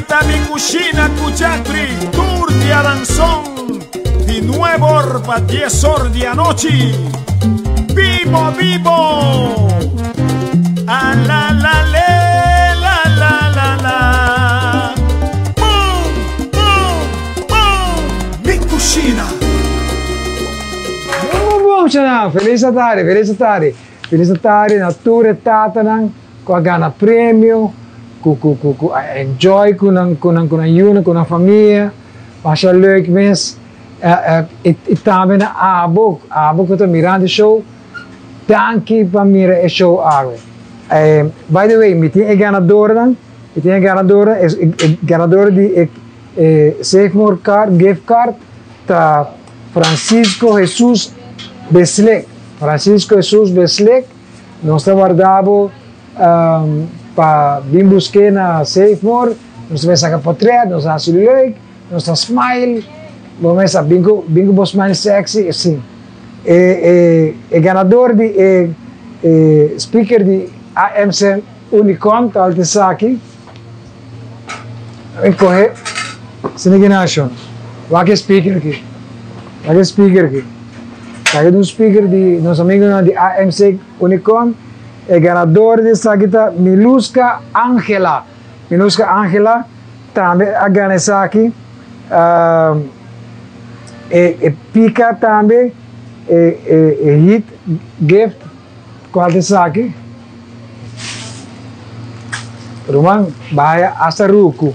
Esaki ta Mi Cushina cu Jeffrey tur diaranson di nuebe or pa dies or di anochi. Bibo bibo! A la la le la la la la. Boom boom boom! Mi Cushina. Bon bon bon Feliz tardi, feliz tardi. Feliz tardi na tur e tatanan cu a gana premio, cu a enjoy cu nan yiunan, cu nan famia. Masha leuk mes. Y tambe na abo, abo cu ta mirando e show, danki pa mira e show awe. By the way, mi tin e ganadornan, mi tin e ganador, e ganador di e Save More Card, gift card, ta Francisco Jesus Beslek. Francisco Jesus Beslek, nos ta warda bo pa bin busca na Save More, nos ta saca portret, nos ta haci leuk, nos ta smile, bo mesa bingo bingo bo smile sexy, si. E ganador di e speaker di AMC Unicom, tal esaki. E coge, Siniginacion. Wak e speaker aki. Wak e speaker aki. Aki un speaker di nos amigonan di AMC Unicom. E ganador di esaki ta Miluska Angela. Miluska Angela tambe a gana esaki. E pica tambe e hit gift cual ta esaki. Ruman, bahaya hasta ruku.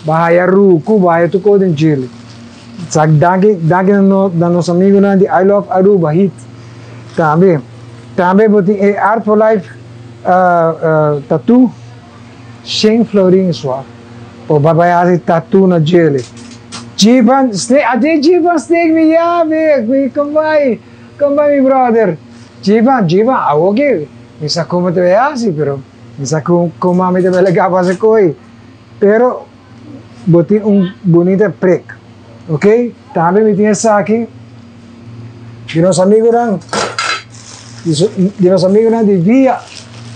Bahaya ruku, bahaya tuko den chile. Sak danki, danki na, no, na nos amigonan di I Love Aruba Hit. Tambe, tambe bo tin e Art for Life tattoo. 100 florin swa. O babaya tattoo na jele. Jivan Snake, ade Jivan Snake mi yabe, come by, come by mi brother. Jivan, Jivan, ah, ok. Mi sa con te asina, pero mi sa con con mami te lega pa koi. Pero bo tin un bunita prek. Ok? Tambe mi tin esaki di nos amigonan di nos amigonan di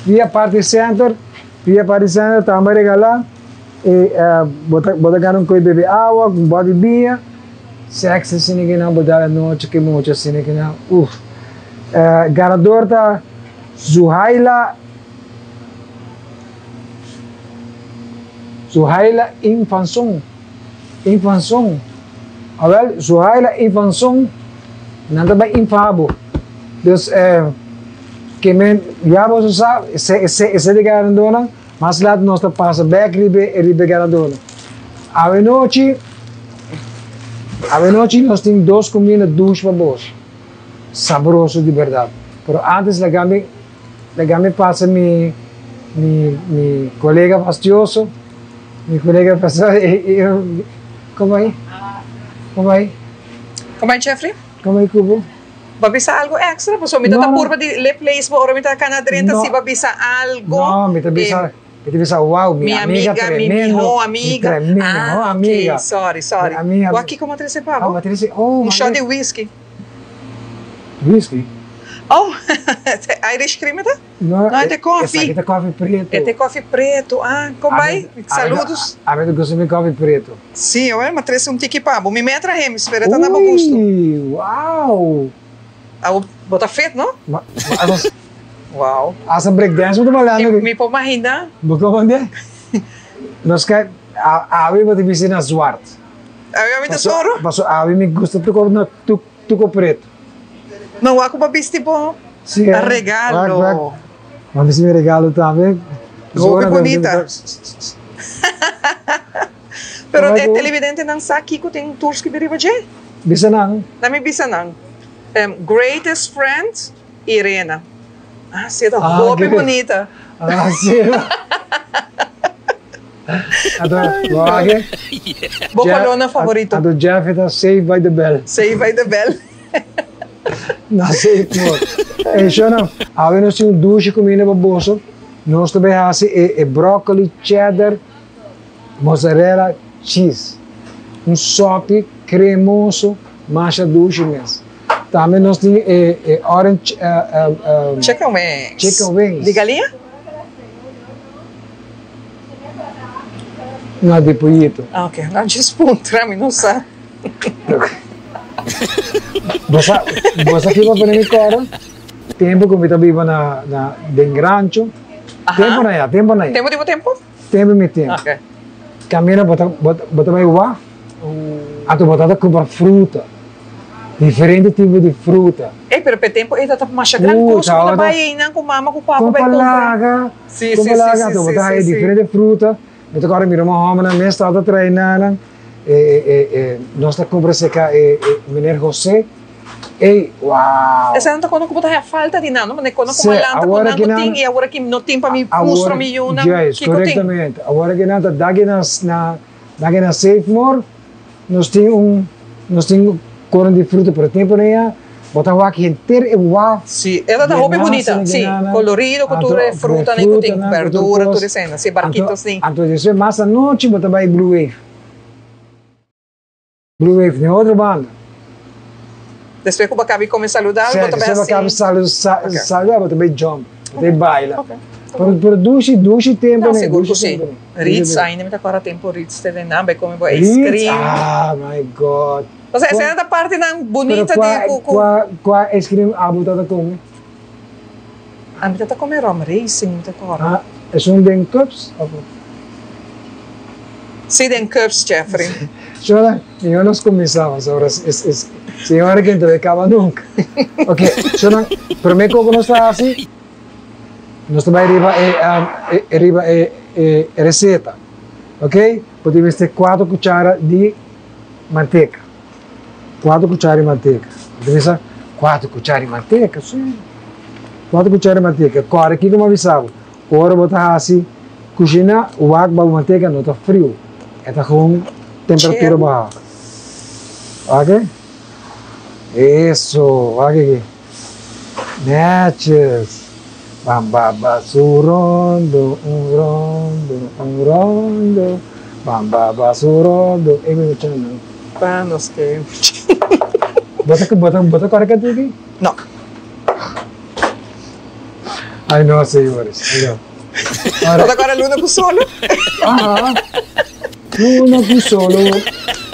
Via Party Center, Via Party Center tambe regala e bo ta gana un koi bebe awa, un body biña, sexy asina cu nan bo dal anochi cu mucha asina cu nan, uf. Ganador ta Zuhaila Zuhaila Infanson. Infanson. Awel, Zuhaila Infanson, nan ta bay infabo. Dus, ke men, ya bo sa, ese di ganadornan, mas laat nos ta pasa back ribe ganadornan. Awe nochi nos tin dos cuminda dushi pa bo. Sabroso di berdad. Pero antes lagami pasa mi colega fastioso, mi colega fastioso, con ta? Con ta? Con ta, Jeffrey? Con ta, Cubo? Bo a bisa algo extra? Paso mi ta No. purba di lip lace, ora mi ta cana drenta No. si bo a bisa algo. No, mi ta bisa, mi ta bisa, wow, mi Mi amiga, amiga, mi tremendo. miho amiga. Mi tremendo, Ah, miho amiga. ok, sorry, sorry. Mi amiga. O aki con trece Ah, pa bo? Patricia, oh, Un shot mane. di whisky. Whisky? Oh, Irish cream ta? No, No, e coffee. Esaki ta coffee preto. E coffee preto. Ah, con ta? Saludos. Ami gusta di coffee preto. Si, eu m'a trece un tiki pa bo. Mi mes a traha, mi spera ta na bo gusto. Ui, wow. Ah, bo ta fit, no? Ma, Wow. asa break dance, bo ta falando. Mi por imagina. Bo con Nos ke awe bo ta bisti na zwart. Awe mi tesoro. Paso awe mi gusta tuko na tuko preto. No, ako pa bisti bo. Si, eh. Regalo. Wak, wak. M'a bisti mi regalo tambe. Hopi bunita. Pero Como e ku- televidentenan sa kico tin tur skirbi riba dje? Bisa nan. Na mi bisa nan. Greatest friend, Irena. Ah, si, ta Ah, hopi good. bunita. Ah, si. Anto, wak. Bo color favorito. Anto Jeff ta Saved by the Bell. Saved by the Bell. Na Save More. E shona, awe nos tin un dushi cuminda pa boso. Nos tambe ta hasi e broccoli, cheddar, mozzarella, cheese. Un sopi cremoso, masha dushi mes. Tambe nos tin e orange Chicken wings. Chicken wings. Di galiña? No, di poyito. Ah, ok. No, djis puntra, mi no sa. Bo sa, bo sa kiba pone mi kòrda? Tempu ku mi ta biba na, na, den rancho. Tempu na ya, tempu na ya. Tempu di bo tempu? Tempu mi tempu. Ok. Camina bo ta, bo ta, bo ta bai waf, anto bo ta ta cumpra fruta, diferente tipo di fruta. Ey, pero p'e tempo ey ta ta masha gran cos cu bo ta bai eynan cu mama cu papa bai cumpra. Laga, cumpra laga, anto bo ta haya diferente fruta. Mi ta corda mi ruman hombernan mes tabata trae nanan, e, e, e, nos ta cumpra cerca e, e meneer Jose. Ey, wow! Esei nan ta kono ku bo ta haña falta di nan, no? Mane kono ku malanta ku nan ku tin i awor aki no tin pa mi mustra mi yunan kiko tin. Korektamente. Awor aki nan ta daki na daki na Safemore nos tin un nos tin kono di fruta pero tempo nan ya bo ta wak henter e waf. Si, e ta hopi bunita, si, kolorido ku tur e frutanan ku tin, berdura tur esei, si, barkitos tin. Anto despues mas anochi bo ta bai Blue Wave. Blue Wave den otro banda. Despues ku bo a kabi kome saludabel, bo ta bai hasi. Despues bo a kabi saludabel, bo ta bai jump, bo ta bai baila. Pero pero dushi, dushi tempu No, sigur ku si. Ritz, ainda mi ta kòrda tempu Ritz te den nan, bai kome bo ice cream. Ah, my God. Osea, esei ta partinan bunita di ku. Pero kua, kua ice cream abo ta ta kome? Ami ta ta kome rum raisin, mi ta kòrda. Ah, esun den cups of? Si den cups, Jeffrey. Shona, mihor nos cuminsa pasobra es es señora ke no ta caba nunca. Ok, shona, prome cu nos ta haci, nos ta bay riba e riba e e receta. Ok, bo tin mester cuatro cuchara di manteca. Cuatro cuchara di manteca. Bo ta bisa, cuatro cuchara di manteca? Si, cuatro cuchara di manteca. Core kico mi a bisa bo? Ora bo ta hasi kushina, wak bo manteka no ta friu, e ta gewoon temperatura baha. Wak e? Eso, wak aki. Netjes. Bam ba ba su rondo, un rondo, un rondo. Bam ba ba su rondo. E mi mucha nan. Pa nos ke. Bo ta bo ta bo ta kore kantu aki? No. Ay no, señores. Ay no. Ahora, Ota agora luna cu solo? Aha. Luna cu solo.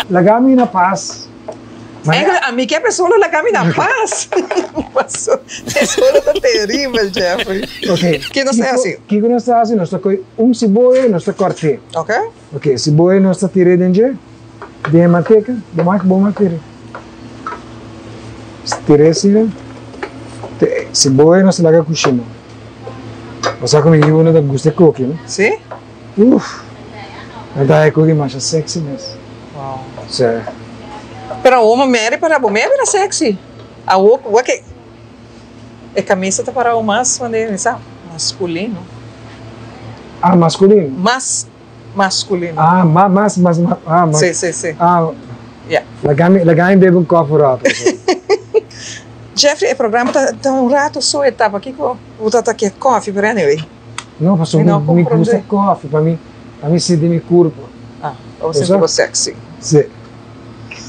Laga mi na paz. Eigenlijk, a mi ke solo laga mi na paz. Paso, e solo ta terribel, Jeffrey. Ok. Ki nos ta haci? Kiko nos ta haci? Nos ta coy un siboyo y nos ta cort'é. Ok. Ok, siboyo nos ta tir'é den dje, den e manteca. Bo mag, bo mag tir'é. Tir'é asina. Siboyo nos ta laga kushina. Bo sa ku mi yunan ta gusta e koki, no? Si? Uf! Nan ta haña e koki masha sexy mes. Wow. Si. Pero awor mi meri para bo meri bira sexy. Awor ku wak e kamisa ta para awo mas manera mi sa maskulino. Ah, maskulino? Mas maskulino. Ah, ma, mas, mas, ah, mas. Si, si, si. Ah, Ya. Laga mi, laga mi bebe un koffie un rato. Jeffrey, e programa ta, ta un rato so e tapa. Kiko bo ta ta ke koffie, pero anyway. No, pasobra Mi no mi, mi gusta comprende. koffie, pa mi, pa mi sinti mi kurpo. Ah, pa bo sinti bo sexy. Si.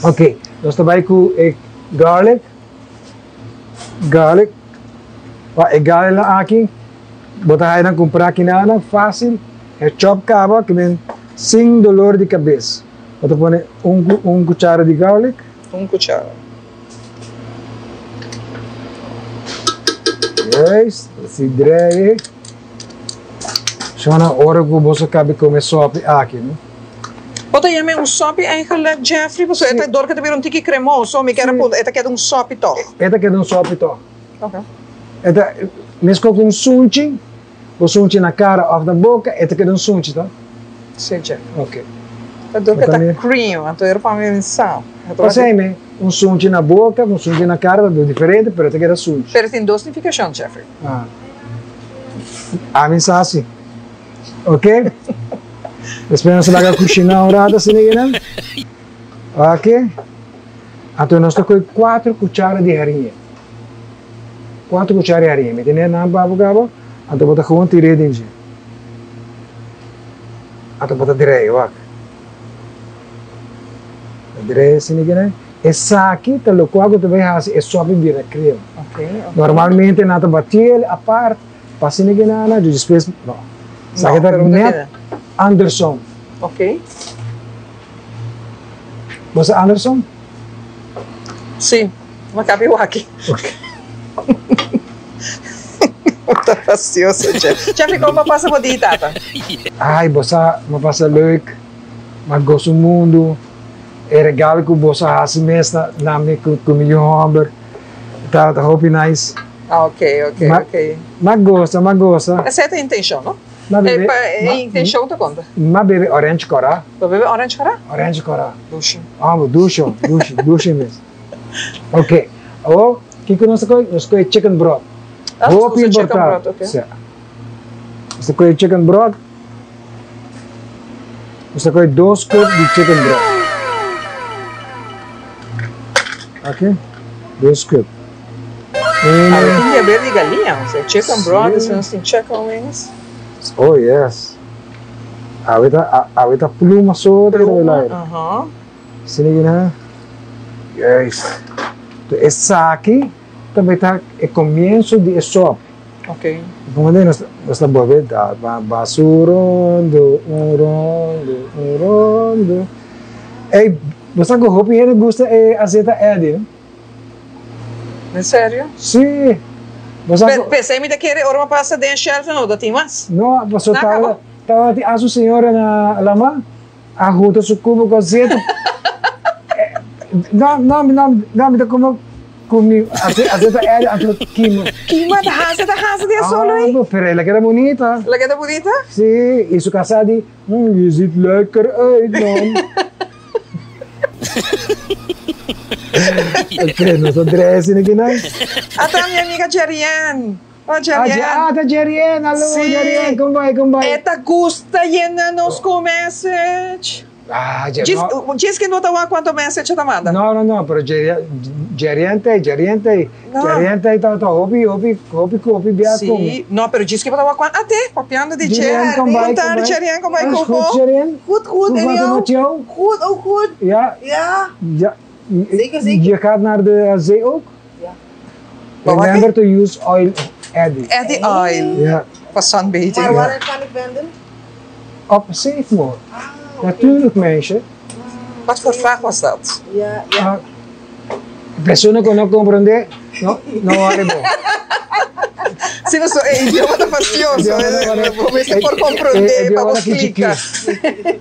Ok, nos ta bai ku e garlic. Garlic. Wa e garlic nan aki, bo ta haya nan kumpra kinanan fácil. E chop kaba, ke men sin dolor di kabes. Bo ta pone un, un kuchara di garlic. Un kuchara. Juist, si drei. Shona, ora ku boso kabi kome sopi aki, no? Bo ta yama e un sopi eigenlijk, Jeffrey? Pasobra e ta dor ku ta bira un tiki kremoso, mi kier a puntra, e ta keda un sopi tòg? E ta keda un sopi tòg. Ok. E ta, meskos ku un sunchi, bo sunchi na kara òf na boka, e ta keda un sunchi tòg? Sí, Jeffrey. Ok. E dor ku ta cream, anto e pa mi sa. Pasei mi, un sunchi na boka, un sunchi na kara ta dos diferente, pero e ta keda sunchi. Pero e tin dos nifikashon, Jeffrey. Ah. Ami sa si. Ok. Despues nos laga kushiná un rato asina kinan. Ok. Anto nos ta kohe kuater kuchara di hariña. Kuater kuchara di hariña. Mi tene nan pa bo kaba. Anto bo ta gewoon tir'é den dje. Anto bo ta drei, wak. Ta drei asina kinan. Esaki ta lokual ku ta bai hasi e sopi bira krema. Normalmente nan ta batiel apart pa asina ki nan a despues no. Esaki ta net andersom. Ok. Bo sa Anderson? Si, m'a kabi wak. Ok. Ta fastioso, Jeff. Jeffrey, kon bo a pasa bo dia, tata? Ai, bo sa, m'a pasa leuk. M'a gosa mundu. E regalo ku boso a hasi mes na na mi ku ku mi yu hòmber tabata hopi nice. Ah, ok, ok, ok. M'a gosa, m'a gosa. Esei ta e intenshon, no? M'a bebe. E intenshon ta konta. M'a bebe orange kòrá. Bo bebe orange kòrá? Orange kòrá. Dushi. Hòmber, dushi, dushi, dushi mes. Ok, awor kiko nos ta kohe? Nos kohe chicken broth. Ah, nos Hopi usa chicken importante. broth, ok. Si. Nos ta kohe chicken broth. Nos ta kohe dos cup di chicken broth. Ok, dos cup. Awe tin di haber di galiña, osea chicken broth, despues nos tin chicken wings. Oh yes. Awe ta, awe ta pluma so ta keda Pluma, aha. Sini gina. Yes. Esaki tambe ta e comienzo di e sop. Ok. Pone nos nos ta bolbe da ba ba su rondo un rondo un rondo. Ey, bo sa ku hopi hende gusta e azeta Eddy, no? En serio? Sí. Bo sa ku. P'esei mi ta kere ora bo pasa den shelf no ta tin mas. No, pasobra Na kaba. tabata tin asu señora na lama a hunta su kubo ku azeta. No, no, no, no, mi ta como. Ku mi azeta eri anto kima. Kima ta hasi ta hasi di e solo ei. Ah, pero el a keda bunita. El a keda bunita? Si, i su kasá di, mm, je ziet lekker uit, man. Ok, nos ta dressing aki nan. Ata mi amiga Jerianne. Oh, Jerianne. Ah, ta Jerianne. Hallo, Si. Jerianne. Kon bai, kon bai? E ta gusta yena nos ku message. Ah, Jer, Djis, no. djis ke no ta wak kuantu message ta manda. No, no, no, pero Jer, Jeriente, Jeriente, No. Jeriente ta ta hopi, hopi, hopi ku hopi bia ku mi. Sí, no, pero djis ke bo ta wak kuantu, ate, papiando di Jerian, kom bai, Bon kom tardi, bai. Jerian, kom bai Alles ku goed, bo? Jerian? Goed, goed, Hoe en gaat het jou? met jou? Goed, ook goed. Ja, Ja. ja. Zeker, zeker. Je gaat naar de zee ook? Ja. Maar wat Remember to use oil, Eddy. Eddy oil, Ja, pa sunbathing. Maar waar kan ik wenden? Op Safemore. Ah, oké. Natuurlijk, meisje. Wat voor vraag was dat? Ja, ja. Ah, persona ku no komprondé, no, no worry bo. Si no so e idioma ta fastioso, bo mester por komprondé pa bo splika.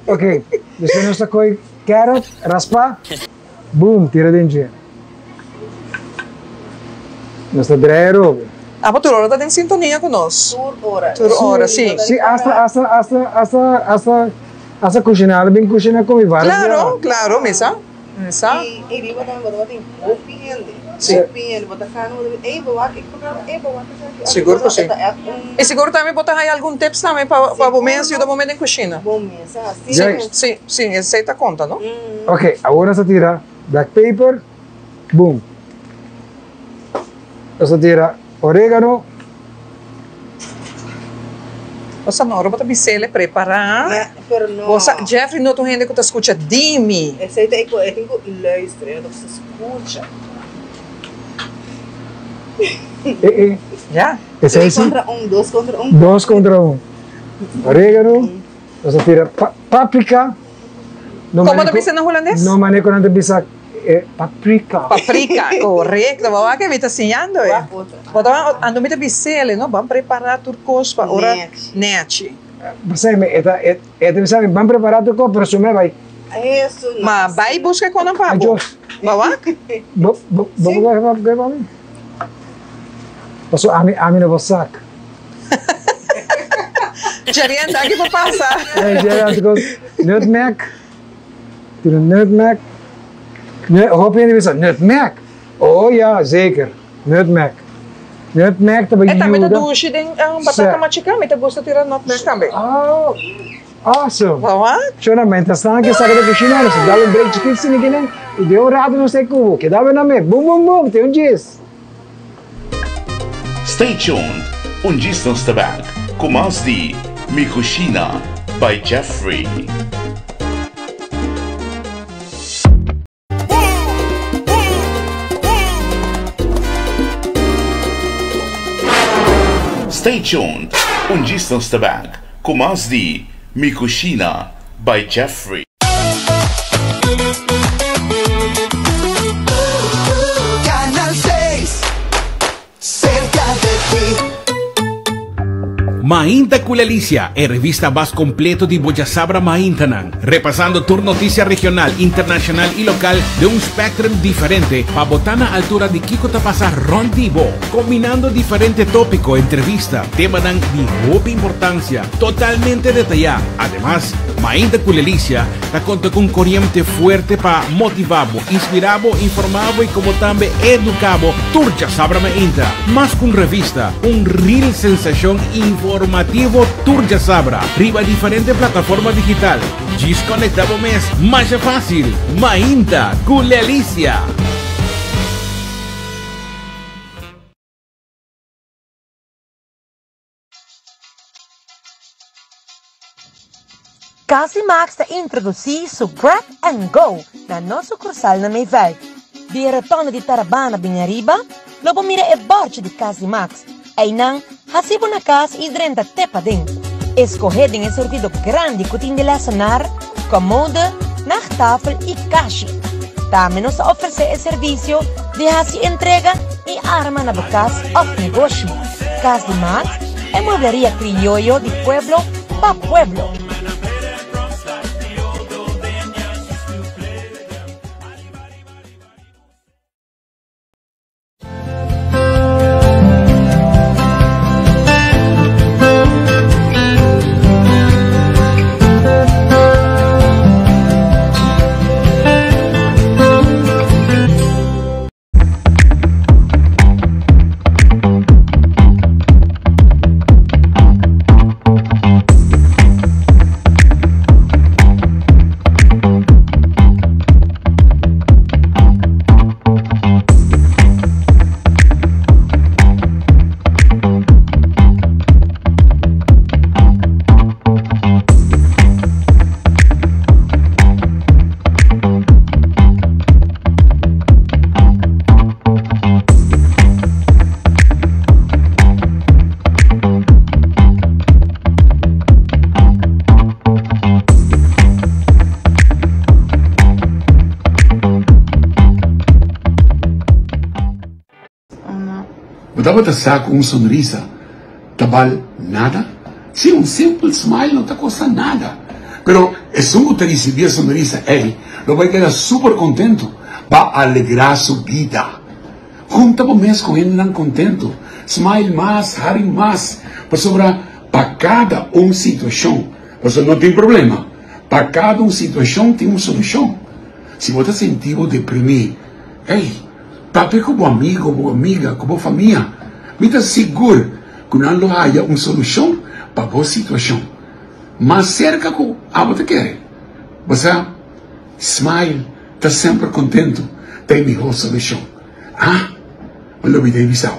Ok, despues nos ta kohe carrot, raspa, boom, tira den dje. Nos ta draai arobe. Abo tur ora ta den sintonia ku nos. Tur ora. Tur ora, si. Si, hasta, hasta, hasta, hasta, hasta, hasta kushiná, lo bin kushiná ku mi varios Claro, biaha. claro, mi sa, mi sa. I e riba tambe bo tabatin hopi hende. Si. Hopi hende, bo ta kana, bo ta bisa, ey bo wak e programa, ey bo wak esaki. Sigur ku si. E ta ègt un. I sigur tambe bo ta haya algun tips tambe pa pa bo mes yuda bo mes den kushina. Bo mes, a si. Juist. Si, si, esei ta konta, no? Ok, awor nos ta tira black paper, boom. Nos ta tira oregano. Bo sa no, ora bo ta bis'el e prepará. Ja, pero no. Bo sa, Jeffrey no ta un hende ku ta skucha di mi. Esei ta e ku e tin ku luisteren, e no ta skucha. E e. Ja. Esei si. Tres kontra un, dos kontra un. Dos kontra un. Oregano. Nos ta tira paprika. Komo ta bisa na hulandes? No manera ku nan ta bisa e paprika. Paprika, korekto. Bo wak mi ta siñando e. Bo ta ando mi ta bis'el, no? Ban prepará tur kos pa ora nèchi. Pasei mi e ta e ta bisa mi ban prepará tur kos pero su me bai. Ma bai buska e konan pa bo. Bo wak? Bo bo bo por pa mi? Paso ami ami no por sak. Jerian ta aki por pasa. Jerian ta kos nutmeg. Tira nutmeg. Hopi hende bisa nutmeg. Oh ya, zeker. Nutmeg. Nutmeg ta E tambe ta yuda. dushi den batata machiká. Mi ta gusta tira nutmeg tambe. Oh, awesome. Wawa. Shona, mientras tanto ke saka ta kushina, nos ta dal un break chikit sini kinan i den un rato nos ta e kubo. Keda bo na me. Bum bum bum, tin un djis. Stay tuned, un djis nos ta back ku mas di Mi Cushina by Jeffrey. Stay tuned, un djis nos ta back ku mas di Mi Cushina. by Jeffrey. Canal 6, cerca de ti. Mainta cu Lelicia, e revista mas completo di bo djasabra maintanan. Repasando tur noticia regional, internacional y local den un spectrum diferente pa bo ta na altura di kico ta pasa rond di bo. Combinando diferente topico, entrevista, temanan di hopi importancia, totalmente detaya. Ademas, Mainta cu Lelicia ta conta cu un coriente fuerte pa motiva bo, inspira bo, informa bo y como tambe educa bo tur djasabra mainta. Mas cu un revista, un real sensacion informativo tur djasabra riba diferente plataforma digital. Djis conecta bo mes masha facil. Mainta cu Lelicia! Casi Max ta introdusí su Grab and Go na nos sukursal na Meiveld. Di e rotonda di Tarabana bini ariba, lo bo mira e bòrchi di Casi Max. Einan, hasi bo na kas i drenta te paden. Eskohé den e surtido grandi ku tin di lèsenar, komode, nachttafel i kashi. Tambe nos ta ofresé e servisio di hasi entrega i arma na bo kas òf negoshi. Kas di Max, e muebleria krioyo di pueblo pa pueblo. Bo tabata sa ku un sonrisa ta bal nada? Sí, un simpel smile no ta kosta nada. Pero esun ku ta risibí e sonrisa ei lo bai keda super kontentu pa alegrá su bida. Hunta bo mes ku hendenan kontentu, smile mas, hari mas, pasobra pa kada un situashon, pasobra no tin problema, pa kada un situashon tin un solushon. Si bo ta sinti bo deprimí, ey, papia ku bo amigo, bo amiga, ku bo famia. Mi ta sigur ku nan lo haya un solushon pa bo situashon. Mas serka ku abo ta kere. Bo sa, smile, ta semper kontentu ta e mihó solushon. Ah, bo lo bida e bisao.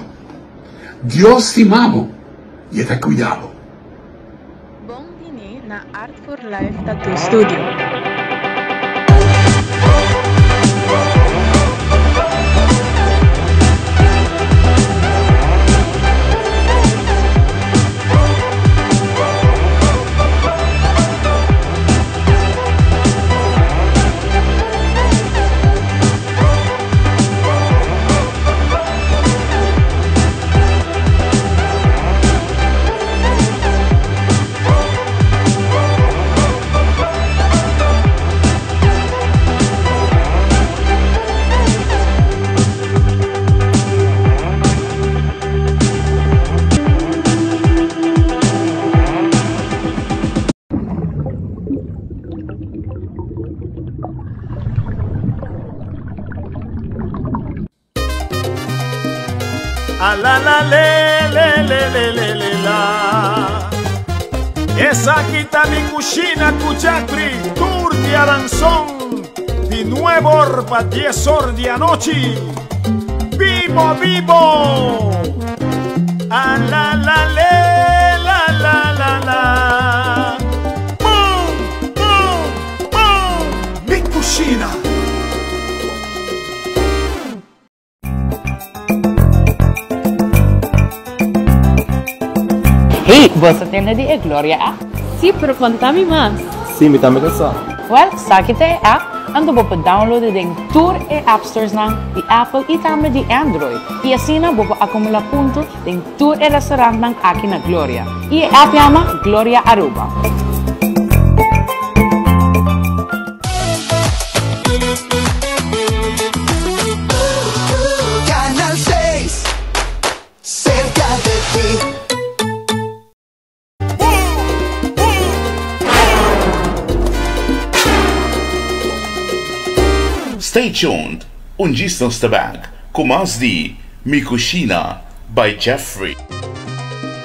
Dios stima bo i e ta kuida bo. Bon bini na Art for Life Tattoo Studio. A la la le le le le le le la. Esaki ta mi cushina cu Jeffrey tur di Aranzon di nuebe or pa dies or di anochi. Bibo bibo! A la la le la la la la. Boom boom boom! Mi cushina. Hey, bo sa tende di e Gloria app? Sí, pero konta mi mas. Si, mi tambe ke sa. Well, esaki ta e app, anto bo por download e den tur e app stores nan di Apple y tambe di Android. Y asina bo por acumula punto den tur e restaurantnan aki na Gloria. Y e app yama Gloria Aruba. Canal seis, cerca de ti. Stay tuned, un djis nos ta back cu mas di Mi Cushina by Jeffrey.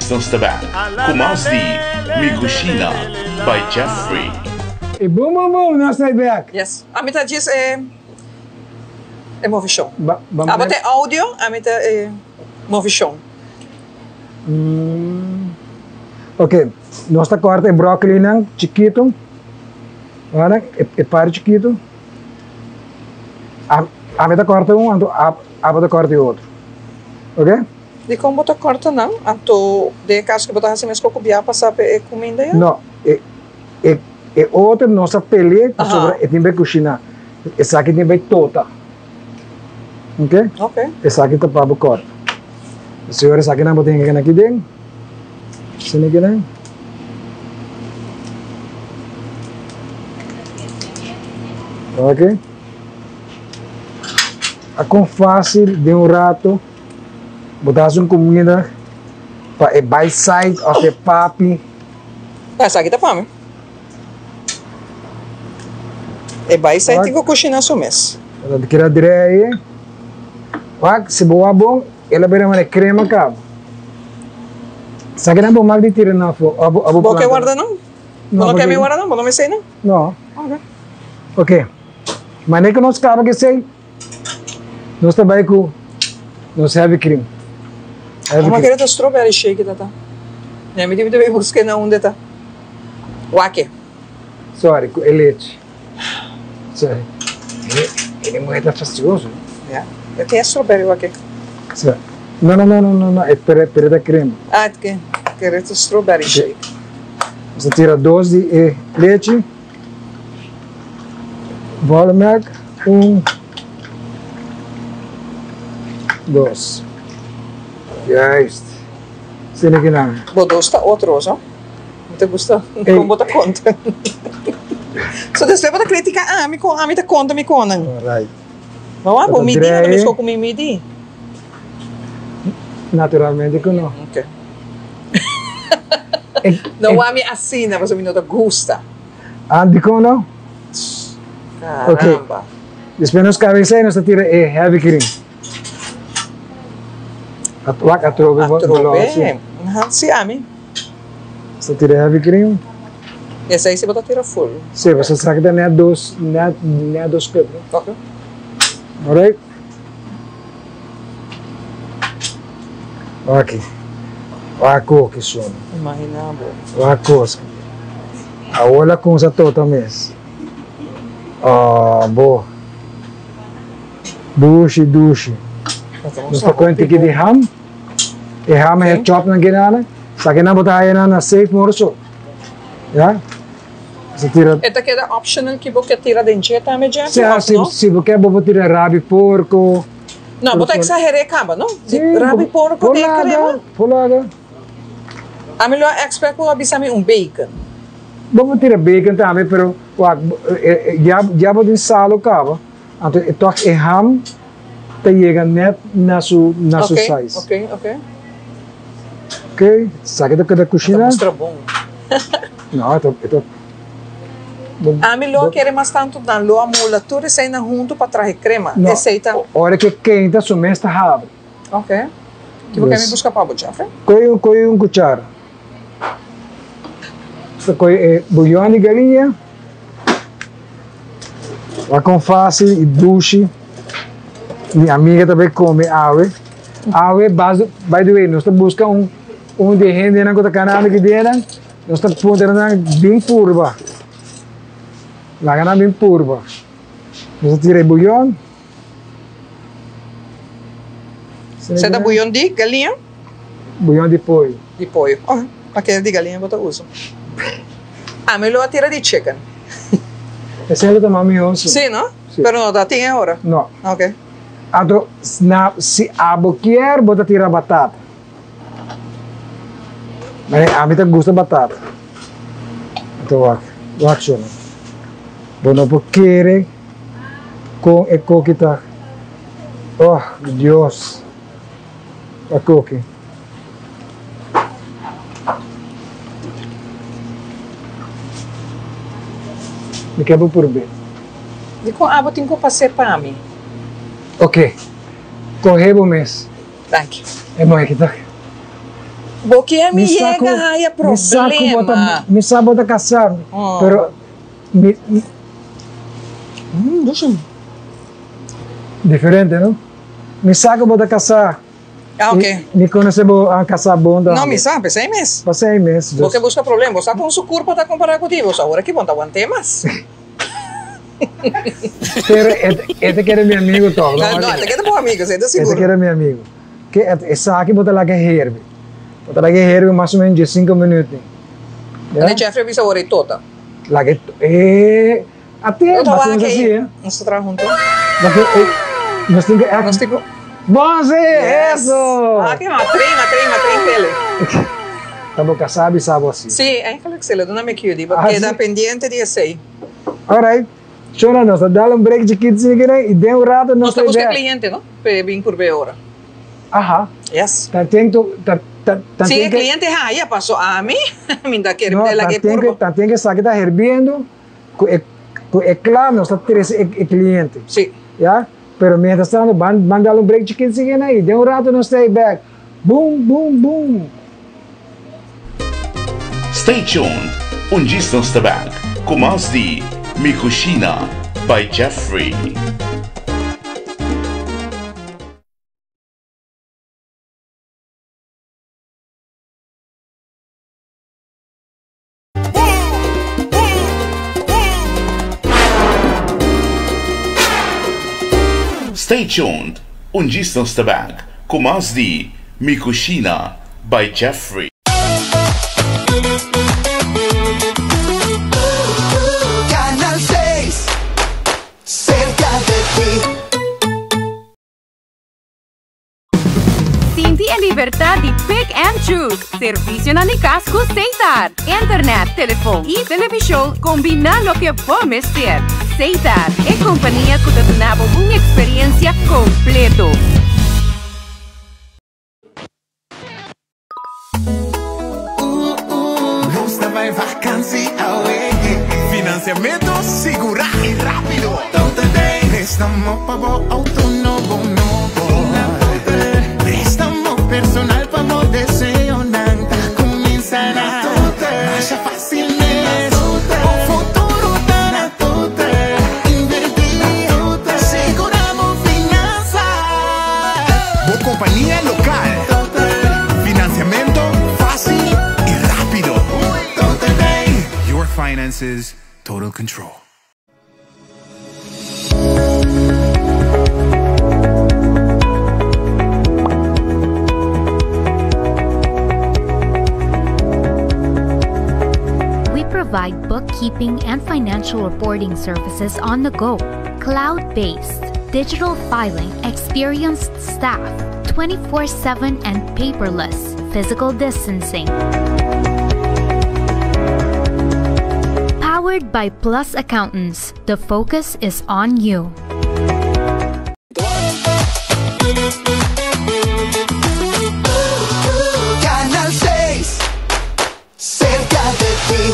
Nos ta back cu mas di Mi Cushina by Jeffrey. E boom boom boom nos ta back. Yes. Ami ta djis e e movishon. Abo ta e audio, ami ta e movishon. Ok, nos ta corta e broccolinan chikito. Wak e par chikito. Ami ta corta un, anto abo ta corta e otro. Ok? Dikon bo ta corta nan? Anto den e caso ku bo ta hasi meskos ku bia pasa pa e kuminda ya? No, e e e otro nos ta pele pasobra e tin bay kushina. Esaki tin bay tota. Ok? Ok. Esaki ta pa bo corta. Señor esaki nan bo tin ke aki den. Sini ki nan. Ok. A kon fácil den un rato bo ta hasi un comida pa e by side of e papi. Esaki ta pa mi. E bai sai tin ku kushina su mes. Ta keda drei. Wak, si bo wak bon, el a bira manera krema kaba. Esaki nan bo mak di tira nan afó òf bo Bo planta ke nan? warda nan? Bo no ke mi warda nan? Bo no mester nan? No. Ok. Ok. Manera ku nos kaba ku esei, nos ta bai ku nos heavy cream. Heavy Amo cream. kere ta strawberry shake tata. Mi a mi dibi ta bai buska na unda ta. Wak. Sorry, ku e lechi. Sorry. E muher ta fastidioso. Ya. E tin e strawberry wak. So. No, no, no, no, no, no. E pere, pere ta crema. Ah, ke, kere ta strawberry shake. Nos ta tira dos di e lechi. Volle melk. Un. Dos. Juist. Sini kinan. Bo dos ta otro, so. Mi ta gusta kon bo ta konta. So despues bo ta kritika ami kon ami ta konta mi konan. Right. Ma wak bo midi no ta meskos ku mi midi. Naturalmente ku no. Ok. No wak mi asina pasobra mi no ta gusta. Ah dikon no? Caramba. Ok. Despues nos kabesa i nos ta tira e heavy cream. Wak atrobe bo lo hasi. Atrobe. Si ami. Bo ta tira heavy cream. Esei si bo ta tira full. Si, bo sa sa ki ta net dos, net, net dos cup. Ok. Alright. Wak aki. Wak koki sona. Imagina bo. Wak kos. Awor la kumsa tota mes. Oh, bo. Dushi, dushi. Nos ta kohe un tiki di ham. E ham e chop nan kinana. Sa kinan bo ta haya nan na safe more so. Ya. Sa tira. E ta keda optional ki bo ke tira den dje tambe Jeffrey Si, of si, no? si bo ke bo por tira rabi porco. No, bo ta exagere kaba no? Si, Rabi porco den crema? Por laga. Ami lo a expect bo a bisa mi un bacon. Bo por tira bacon tambe pero wak ya ya bo tin salo kaba. Anto e toch e ham ta yega net na su na su size. Ok, ok, ok. Ok, esaki ta keda kushina. E ta mustra bon. No, e ta, e ta. Ami lo a kere mas tantu nan lo a mula tur eseinan huntu pa traha e krema. No, Esei ta. ora ke keinta su mes ta habri. Ok. Ki bo ke mi buska pa bo, Jeffrey? Koe un, koe un kuchara. Ta koe e buyon di galiña. Wak kon fácil i dushi. Mi amiga ta bai come awe. Awe, by the way, nos ta buska un un di e hendenan ku ta kanando aki dienan. Nos ta puntra nan bin purba. Laga nan bin purba. Nos ta tira e buyon. Esei ta buyon di galiña? Buyon di pollo. Di pollo. Ok. Paket di galiña bo ta usa? Ami lo a tira di chicken. Esei lo ta mas mihó si. Sí, no? Sí. Pero no ta tin e ora. No. Ok. Anto, na, si abo kier bo ta tira batata. Mane, ami ta gusta batata. Anto wak, wak shona. Bo no por kere kon e koki ta. Oh, Dios. A koki. Mi ke bo purbe. Dikon abo tin ku pas'é pa mi? Ok. Kohe bo mes. Danki. E moe ki ta. Bo kier mi yega haya problema. Mi sa bo ta kasá, pero mi. Diferente, no? Mi sa ku bo ta kasá. Ah, ok. Mi konosé bo a kasá bon tambe. No, mi sa, p'esei mes. P'esei mes. Bo ke buska problema. Bo sa kon su kurpa ta kompará ku di bo. So awor aki bo no ta want'é mas. Pero e ta kere mi amigo tòg, no? No, e ta kere bo amigo, esei ta sigur. E ta kere mi amigo. Ke esaki bo ta laga herbe. Bo ta laga herbe mas o menos diesinko minüt. Ane Jeffrey a bisa awor e tota. Laga e. Ate, No ta basta wak nos ei. así, eh. Nos ta traha hunto. Porque, eh, nos tin que act. Nos tin cu. Bon, sí, Yes. eso! Ah, ke ma train, ma train, ma train pele. Ta bo casá bisa bo así. Sí, eigenlijk sí, lo duna mi cue di bo Ah, keda sí? pendiente di esey. Alright. Shona, nos ta dal un break chikit sigui i den un rato nos Nos ta ta busca bek. cliente, no? P'e bin purbe ora. Aha. Yes. Ta ten to, ta, ta, ta Sí, ten e que. cliente haya paso ami, mi ta kere No, mi ta ta laga e ten que, purbo. ta ten que esaki ta herbiendo. Ku e ku e kla nos ta trese e e kliente. Sí. Ya? Pero mientras tanto ban ban dal un break chikin sigui i den un rato nos ta ei bek. Boom boom boom. Stay tuned, un djis nos ta bek ku mas di Mi Cushina by Jeffrey. Stay tuned, un djis nos ta bek ku mas di Mi Cushina by Jeffrey. Canal seis, cerca de ti. Sinti e libertad di pick and choose. Servicionan di cas cu Setar. Internet, telefon y television combina loke bo mester. Setar, e compania cu ta duna bo un experiencia completo. Nos ta bai vakansi awe. Financiamento sigurá i rápido. Préstamo pa bo auto nobo nobo. Préstamo personal pa bo deseonan ta kuminsá na Masha fácil mes. Bo futuro ta na Invertí, sigurá bo finansa. Bo kompania lokal. Financiamento fácil y rápido. Your finances, total control. We provide bookkeeping and financial reporting services on the go, cloud based, digital filing, experienced staff, 24 7 and paperless, physical distancing. Powered by Plus Accountants, the focus is on you. Canal seis, cerca de ti.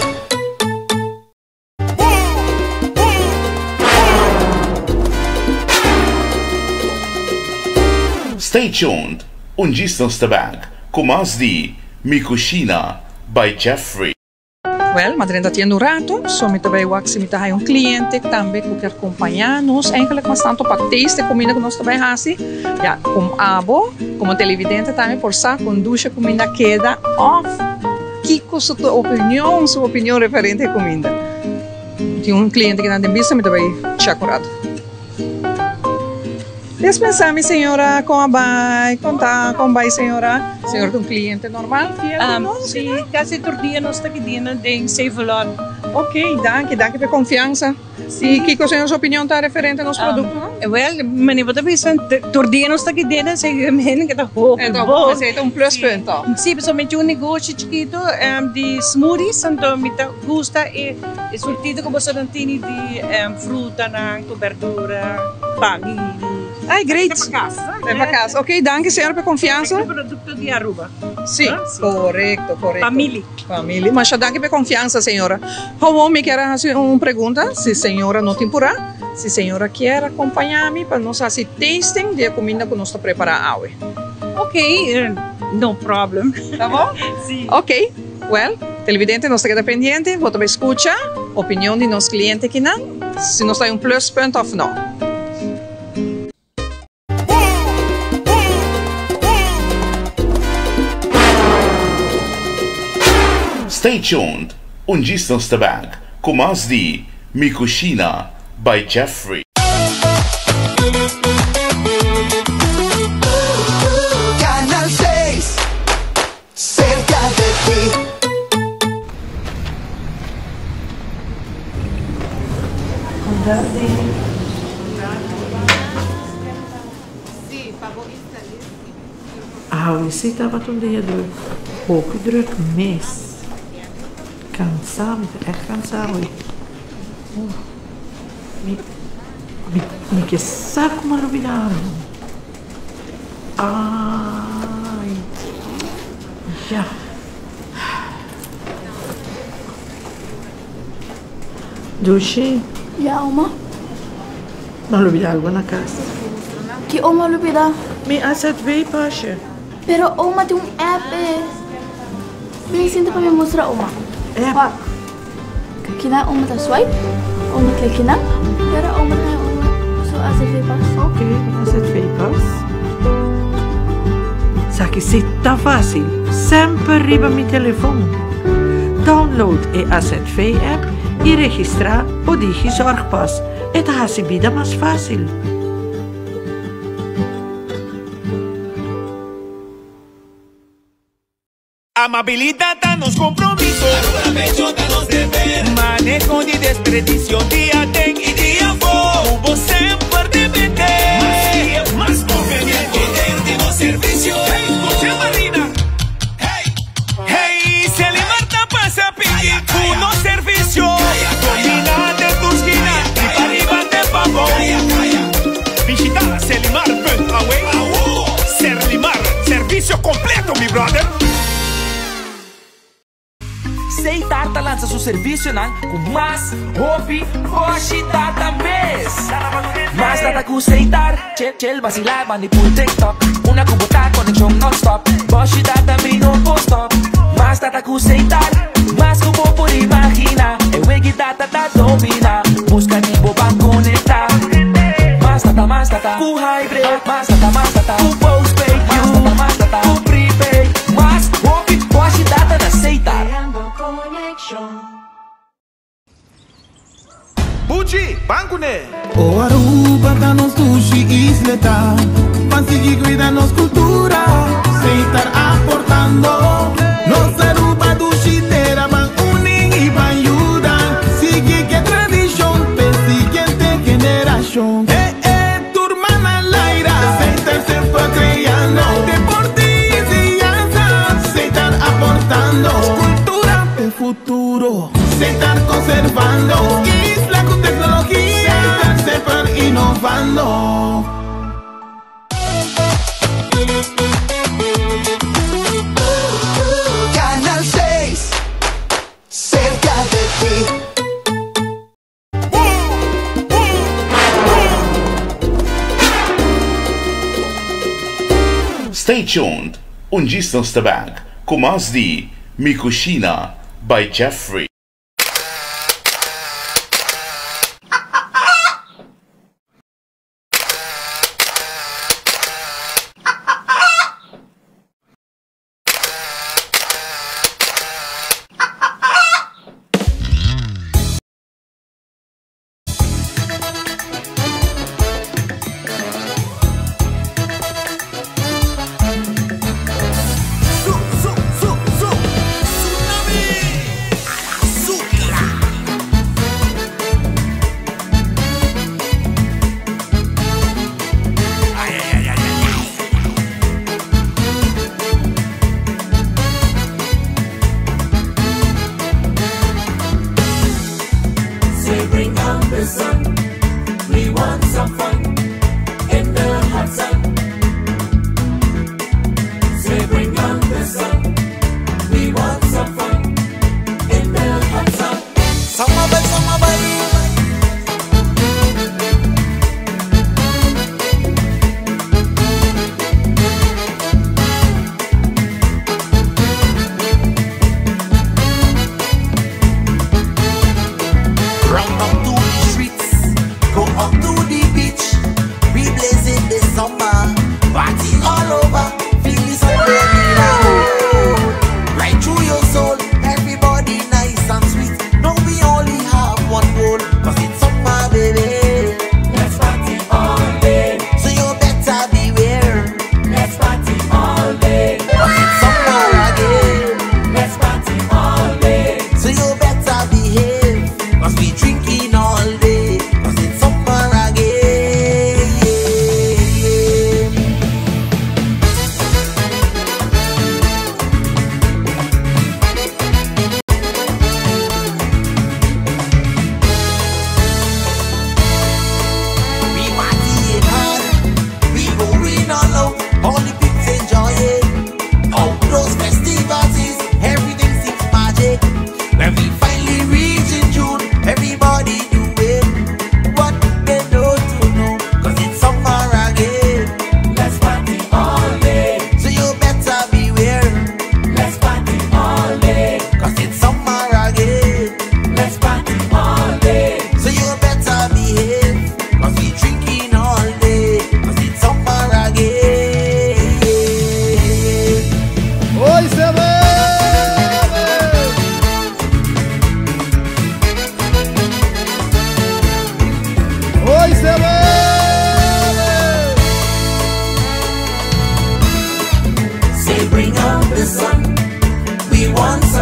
Stay tuned, un djis nos ta bek ku mas di Mi Cushina by Jeffrey. Wel, ma drenta tienda un rato, so mi ta bay wak si mi ta haya un cliente tambe cu kier compaña nos eigenlijk mas tanto pa taste e cuminda cu nos ta bay haci. Ya, como abo, como televidente tambe por sa con dusha cuminda keda of kico su ta opinion, su opinion referente e cuminda. Tin un cliente cu nan den bista mi ta bay check un rato. Despensa mi señora, con a bay? Con ta? Con bay señora? Señora ta un cliente normal, fiel di nos? Si, casi tur dia nos ta kidina den Save-A-Lot. Ok, danki, danki pa e konfiansa. I kiko señor su opinion ta referente nos produktonan? Wel, meneer bo ta bisa, tur dia nos ta aki den esei men ke ta hopi bon. Esei ta un pluspunt to. Si, pasobra mi tin un negoshi chikitu di smoothies, anto mi ta gusta e surtido ku bosonan tini di frutanan ku berdura, pan. Ay, great. E pa kas. E pa kas. Ok, danki señor pa e konfiansa. E produkto di Aruba. Si, korekto, korekto. Family. Family. Masha danki pa e konfiansa, señora. Gewoon mi kier a hasi un pregunta, si señora no tin purá, si señora kier acompaña mi pa nos hasi tasting di e cuminda cu nos ta prepara awe. Ok, no problem. Ta bon? Si. Ok, well, televidente nos ta keda pendiente, bo ta bay scucha opinion di nos cliente kinan, si nos ta hay un pluspunt of no. Stay tuned, un djis nos ta back ku mas di Mi Cushina by Jeffrey. Canal seis, cerca de ti. Awe si tabata un dia druk, hopi druk mes. Kansa, mi ta ègt kansa awe. Mi, mi, mi ke sa kuma lo bira algu. Ai, ya. Dushi. Ya, oma. M'a lubida algo na cas. Ki oma lubida? Mi AZV pasje. Pero oma tin un app e. Bin sinta pa mi mustra oma. App? Wak. Kina oma ta swipe, oma klik kina, y ora oma ta haña su AZV pas. Ok, AZV pas. Sa ki si ta facil, semper riba mi telefon. Download e AZV app y registra bo Digizorgpas. E ta haci bida mas facil. Amabilidad ta nos compromiso. Aruba pecho ta nos deber. Maneho di desperdicio dia aden y dia afo. Cu bo semper depende. Mas guia, mas conveniente. Poder di nos servicio. Hey, scucha Marina. Hey, hey, Celimar ta pasa pidi cu nos servicio. Domina den tur skina, di pariba te pabou. Bishita celimar.awe. Serlimar, servicio completo mi brother. Seitar ta lansa su servisionan ku mas hopi boshi data mes. Mas data ku Seitar, chel chel basilá bandi pul TikTok. Una ku bo ta konekshon nònstòp, boshi data mi no por stòp. Mas data ku Seitar, mas ku bo por imaginá. E wegi data ta dominá, buska di bo ban konektá. Mas data, mas data ku hybrid, mas data, mas data ku postpaid, mas data, mas data ku prepaid. Mas hopi boshi data na Seitar. Buchi, ban kuné! O Aruba ta nos dushi isleta, Ban sigui cuida nos cultura, Seitar aportando. Nos Aruba dushi tera, Ban uni y ban yuda, Sigui ke tradicion p'e siguiente generacion. Eh eh, tur man al aire, Seitar semper creando. Deporte y enseñanza, Seitar aportando. Cultura p'e futuro, Seitar conservando. Isla cu tecnologia, Seitar semper innovando. Canal seis, cerca de ti. Stay tuned, un djis nos ta back ku mas di Mi Cushina by Jeffrey.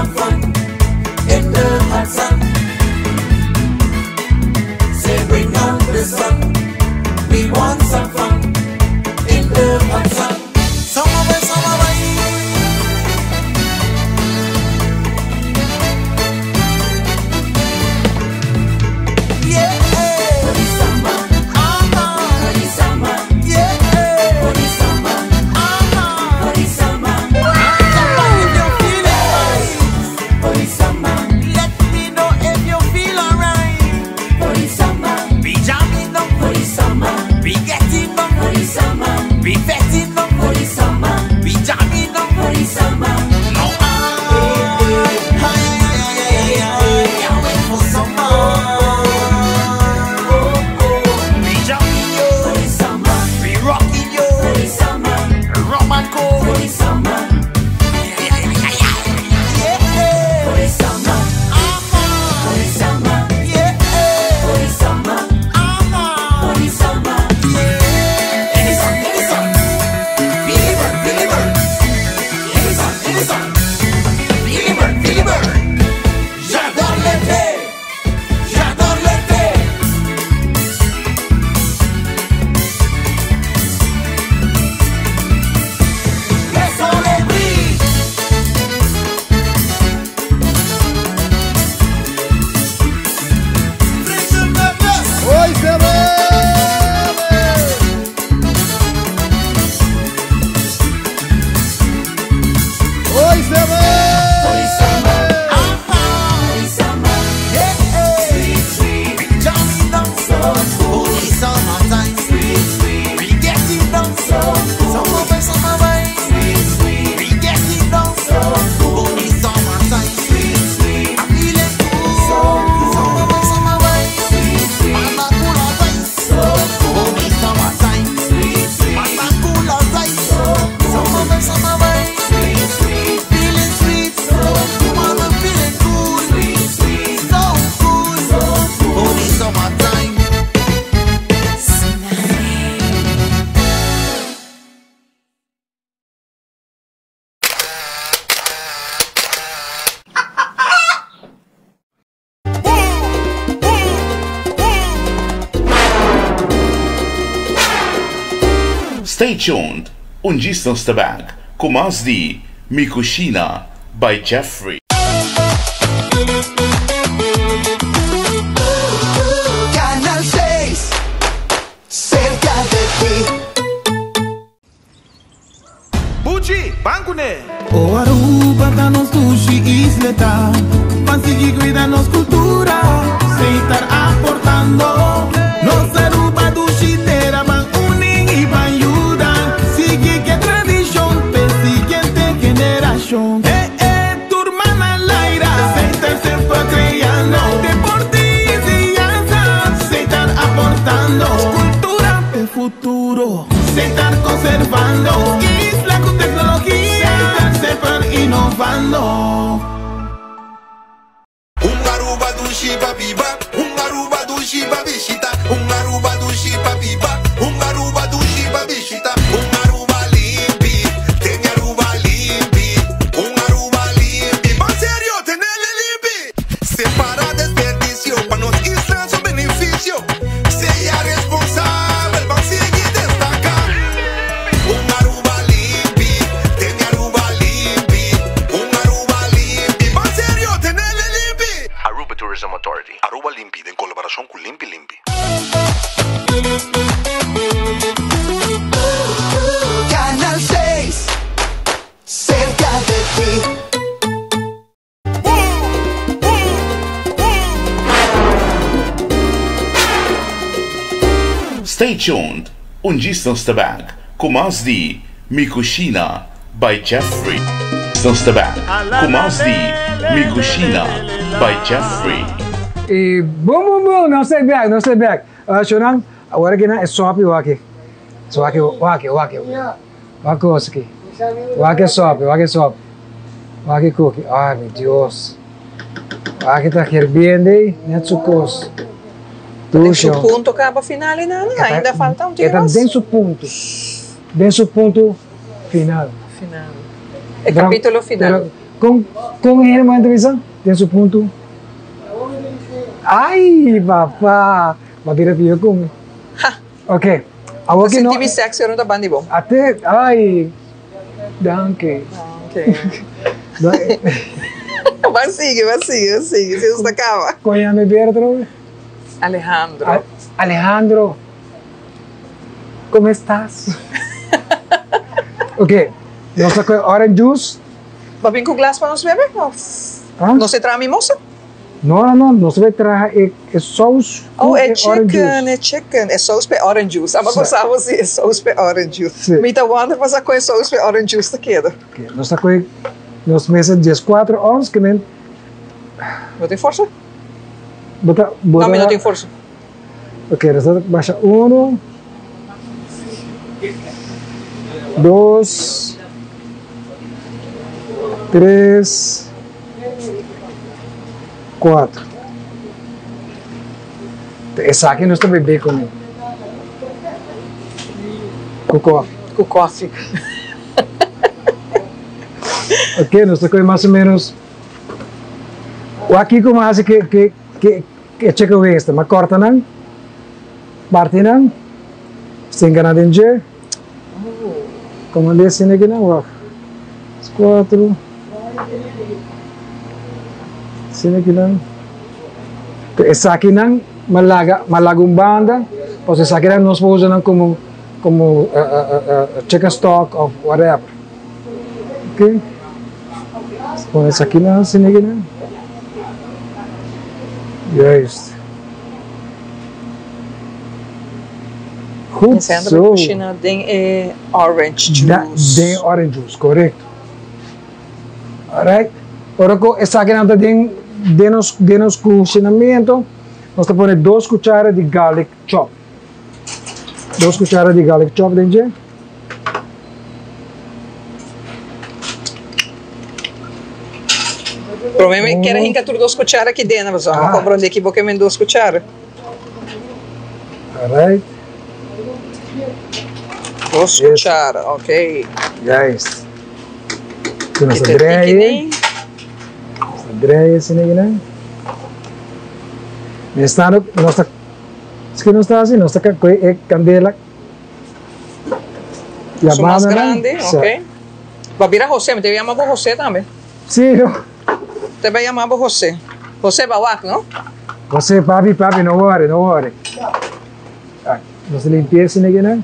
some fun in the hot sun. Say bring on the sun. We want some fun in the hot sun. Summer boy, summer boy. Yeah. Let me know if you feel alright. Be jamming up for the summer. Be getting up for the summer. Be fetting up for the summer. Be jamming up for the summer. No, I, I, I, I, can't wait for summer. Be jamming yo for the summer. Be rocking yo for the summer. Rum and coke for the summer. Yeah, yeah, for the summer. For the summer. Yeah, for the summer. For the summer. Yeah. In the sun, in the sun. Feel the burn, feel the burn. In the sun, in the sun. Feel the burn, feel the burn. J'adore l'été. J'adore l'été. Le soleil brille. Oi, Oi, Summertime. Stay tuned. Un djis nos ta back cu mas di Mi Cushina by Jeffrey. Canal 6, cerca de ti. Buchi, ban cune! O Aruba ta nos dushi isla ta Pa sigui cuida nos cultura Setar aportando Nos Aruba dushi tera Ban uni y ban yuda Sigui cu e tradicion P'e siguiente generacion Eh eh, tur man al aire Setar semper creando Deporte y enseñanza Setar aportando Cultura p'e futuro Setar conservando Isla cu tecnologia Setar semper innovando Un Aruba dushi pa biba, un Aruba dushi pa bishita, un Aruba dushi pa biba, un Aruba dushi pa bishita, un Aruba limpi, tene Aruba limpi, un Aruba limpi. Ban serio, tenele limpi. Separa desperdicio pa nos isla su beneficio. Sea responsabel, ban sigui destaca. Un Aruba limpi, tene Aruba limpi, un Aruba limpi. Ban serio, tenele limpi. Aruba Tourism Authority. Aruba Limpi, den colaboracion cu Limpi Limpi. Canal 6, cerca de ti. Stay tuned, un djis nos ta back cu mas di Mi Cushina by Jeffrey. Nos ta back cu mas di Mi Cushina by Jeffrey. Y boom boom boom nos ta back nos ta back Shonan awor aki nan e sopi wak wak wak wak wak cos aki wak e sopi wak e sopi wak e cookie ay mi Dios wak ta hirbiendo net su cos Den su punto caba final y nada ainda falta un tiki mas. E ta den su punto den su punto final. Final. E capítulo final. Kon kon hende muhé ta bisa den su punto? Ai papa, bo a bira pio ku mi. Ok, awor ki no. Sinti mi sexy ora mi ta banda di bo. Ate, ai, danki. Ban sigui, ban sigui, ban sigui, si nos ta kaba. Kon yama e bera atrobe? Alejandro. Alejandro, como estás? Ok, nos ta kohe orange juice. Bo a bin ku glas pa nos bebe of nos e traha mimosa? No, no, no, nos ta bai traha e e saus Oh, ku e e orange juice. chicken, e chicken, e saus p'e orange juice. Aba Sa. gosa bo si e saus p'e orange juice. Si. Mi ta wonder pa sa kon e saus p'e orange juice ta keda. Ok, nos ta kohe nos mester dieskuater ons ke men. Bo tin forsa? Bo ta, bo No, mi no ta. tin forsa. Ok, nos ta basha uno, dos, tres, cuatro. Ta esaki nos ta bebe con cu koffie. Cu koffie. Ok, nos ta coge mas o menos. Wak kiko mas ke ke ke E chicken wings ta, ma corta nan, parti nan, stinga nan den dje, como di asina aki nan, wak, cuatro, asina aki nan, esaki nan ma laga, ma laga un banda, pasobra esaki nan nos por usa nan como, como chicken stock of whatever, ok. Pone esaki nan asina aki nan. Juist. Goed zo. Kushina den e orange juice. Den orange juice, correcto. Alright. Ora ku esaki nan ta den den nos den nos kushinamento, nos ta pone dos kuchara di garlic chop. Dos kuchara di garlic chop den dje. Prome mi kere hinka tur dos kuchara ki dena pasobra mi komprondé ki bo ke men dos kuchara. Alright. Dos kuchara, ok. Juist. Toen nos a draaien. Nos a draaien asina kinan. Nos ta, nos ta, esaki nos ta hasi, nos ta kohe e kandela. Su mas grandi, ok. Bo a bira José, mi te yama bo José tambe. Sí, no. Te bai yama bo José. José Bawak, no? José, papi, papi, no worry, no worry. Nos limpié esei negenan.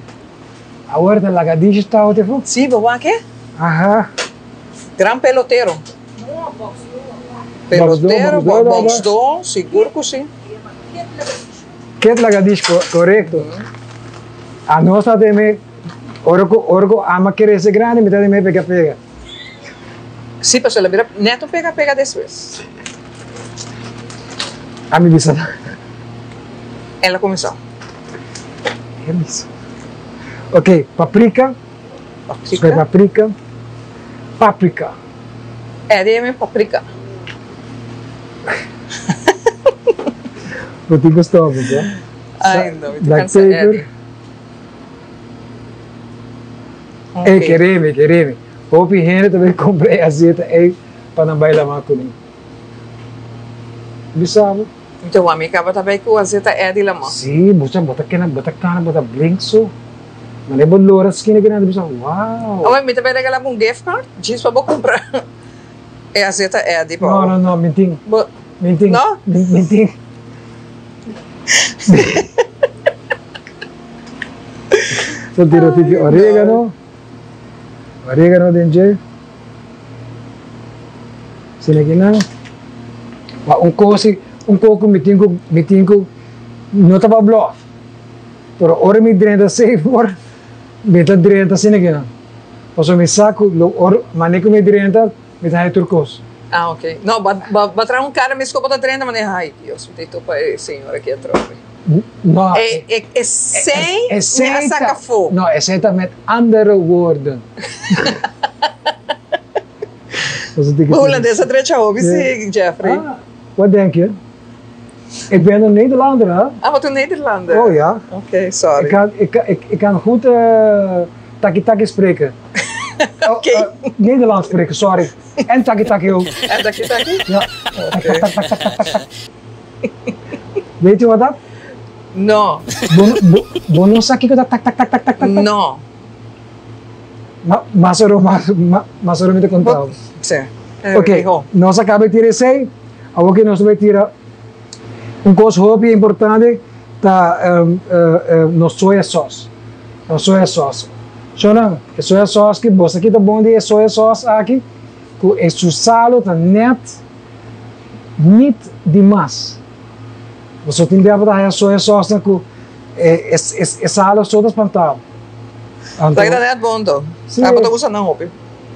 Awor ta lagadishi ta ote fu. Sí, bo wak e? Aha. Gran pelotero. Pelotero, boxdó, sigur ku sí. Ket lagadish korekto. Anos ta teme ora ku ora ku ama krese grandi mi ta teme pega pega. Si pasobra el a bira neto pega pega despues. Ami bisa nan. El a kuminsá. El a bisa. Ok, paprika. Paprika. Paprika. Paprika. E di paprika. Bo tin gusto bo sa? Ay no, mi ta Black cansa pepper. Eddie. Ey, keremi, keremi. Hopi hende ta bay compra e azeta ey pa nan bay lama cu nan. Bisa bo. Nto wami caba ta bay cu azeta Eddie lama. Si, bo sa, bo ta kena, bo ta cana, bo ta blink so. Mane bo lora skina kina, bo bisa, wow. Awor mi ta bay regala bo un gift card, djis pa bo cumpra. E azeta Eddie pa No, no, no, mi tin. Bo Mi tin. No? Mi, mi tin. So tira tiki oregano. Oregano den dje. Asina ki nan. Ma un kos, un kos ku mi tin ku, mi tin ku, no ta pa blòf. Pero ora mi drenta Safeway, mi ta drenta asina ki nan. Pasobra mi sa ku lo ora mane ku mi drenta mi ta haña tur kos. Ah ok. No, ba ba ba traha un kara mes ku bo ta drenta mane hay Dios mi ta topa e señor aki atrobe. No. E e esei mi a saka afó. No, esei ta met andere woorden. Bo hulandes a drecha hopi si, Jeffrey. Ah, wat denk je? Ik ben een Nederlander, hè? Ah, bo ta un Nederlander? Oh ja. Ok, sorry. Ik kan, ik, ik, ik kan goed taki taki spreken. Oké. Nederlands spreken, sorry. En taki taki ook. En taki taki? Ja. Tak, tak, tak, tak, tak, tak, tak. Weet je wat dat? No. Bo, bo, bo no sa kiko ta tak tak tak tak tak tak? No. Ma, mas oro, mas, ma, mas oro mi ta konta. Sí. Oké, nos a kaba di tira esei, awor ke nos ta bai tira un kos hopi importante ta nos soya sauce. Nos soya sauce. Shownan, e soya sauce ki bo sa kita bon di e soya sauce aki, ku e su salo ta net Niet di mas. Boso tin bia bo ta haya soya sauce nan ku e e salo so ta spanta bo. Anto. Ta net bon to. Si. Abo ta usa nan hopi.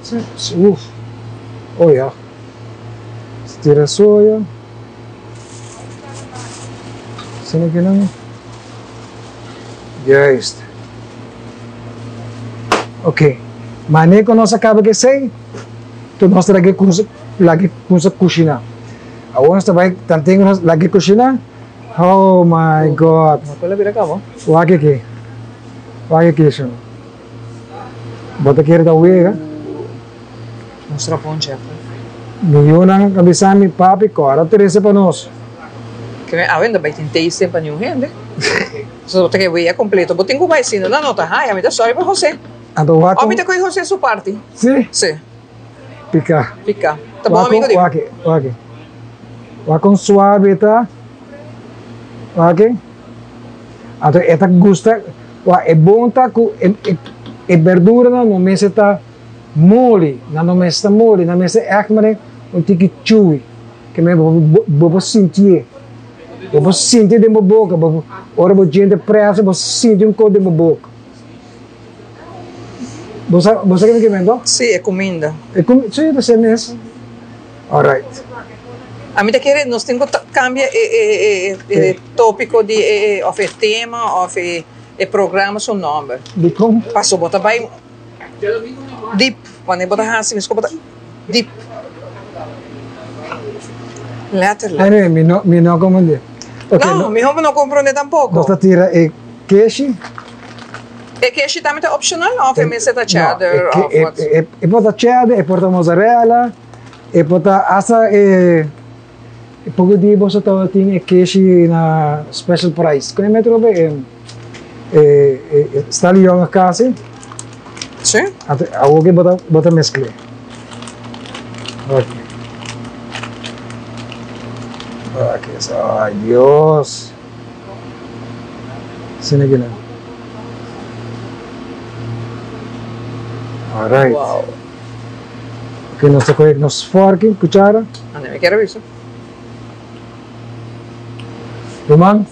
Si, si uf. Oh ya. Tira soya. Asina ki nan. Juist. Ok. Mane ku nos a kaba ku esei, tur nos ta lag'e kusa. Lag'e kumsa kushiná. Awor nos ta bai tanten ku nos lag'e kushiná. Oh my God. Cual a bira cabo? Wak aki. Wak aki shon. Bo ta kere ta wega? Mustra bon Jeffrey. Mi yunan a bisa mi, Papi, kòrda trese pa nos. Ke men awe no ta bai tin tasting pa niun hende. So bo ta kere wega kompleto. Bo tin ku bai si no nan no ta haya. Mi ta sorry pa Jose. Anto wak. Òf mi ta kohe Jose su parti. Si? Si. Pica. Pica. Ta bon amigo di. Wak, wak. Wak con suave ta. Wak. Anto e ta gusta, wak e bon ta cu e e e berduranan no mester ta moli, nan no mester ta moli, nan mester echt manera un tiki chewy. Ke men bo bo por sintié. Bo por sinti den bo boca, bo ora bo djente presa bo sinti un cos den bo boca. Bo sa bo sa ke mi ke men to? Sí, e kuminda. E kumi sí ta ser mes. Alright. A mi ta kere nos tin ku kambia e e e e topiko di e e of e tema of e e programa su nomber. Dikon? Paso bo ta bai dip wanneer bo ta hasi mes ku bo ta dip. Letterlijk. Anyway mi no mi no komprende. Okay, No, miho bo no komprende tampoko. Nos ta tira e keshi. E keshi tambe ta optional of e mester ta cheddar of wat? E por ta cheddar, e por ta mozzarella, e por ta hasta e poko di boso tabatin e keshi na special price. Kon e metro be e sta lion a kasi. Si. Anto awor ke bo ta meskle. Ok. Ok, ay Dios. Asina ki nan. Alright. Wow. Ok, nos ta kohe nos forki, kuchara. Ande mi kier a bisa. Ruman,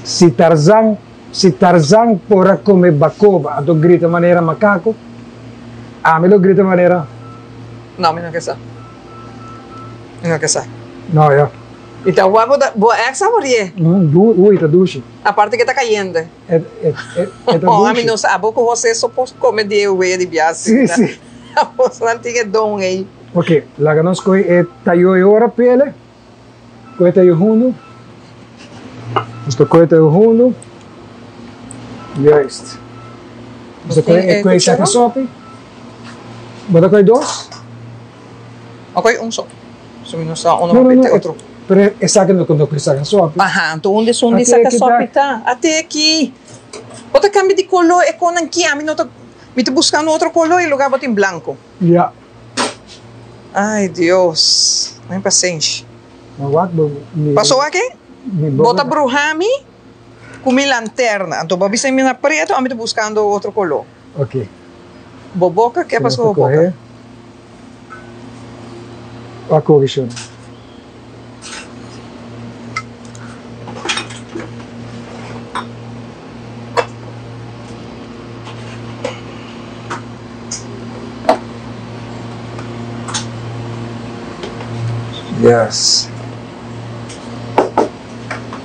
si Tarzan, si Tarzan por a kome bakoba anto grita manera makako, ami lo grita manera. No, mi no ke sa. Mi no ke sa. No, ya. I ta wak bo ta bo ex a murié. Du ui ta dushi. Aparte ke ta kayente. E e e e ta Oh ami dushi. no sa abo ku José so por kome di e wea di biasi. Si si. Abos nan tin e don ei. Ok laga nos kohe e tayo e ora pele kohe tayo hundu nos ta kohe tayo hundu juist nos ta kohe e kohe saka sopi bo ta kohe dos? A kohe un so. So mi no sa unda bo mete otro. Pero esaki no no ku saka sopi. Aha, anto unda esun di saka sopi ta? Ate aki. Bo ta kambia di kolo e konan ki ami no ta mi ta buskando otro kolo e lugar bo tin blanko. Ya. Ay Dios, no hay pasenshi. Ma wak bo mi. Paso wak e? Bo ta bruha mi ku mi lanterna. Anto bo a bisa mi na preto ami ta buskando otro kolo. Ok. Bo boka ke paso bo boka? Wak hopi shon. Yes.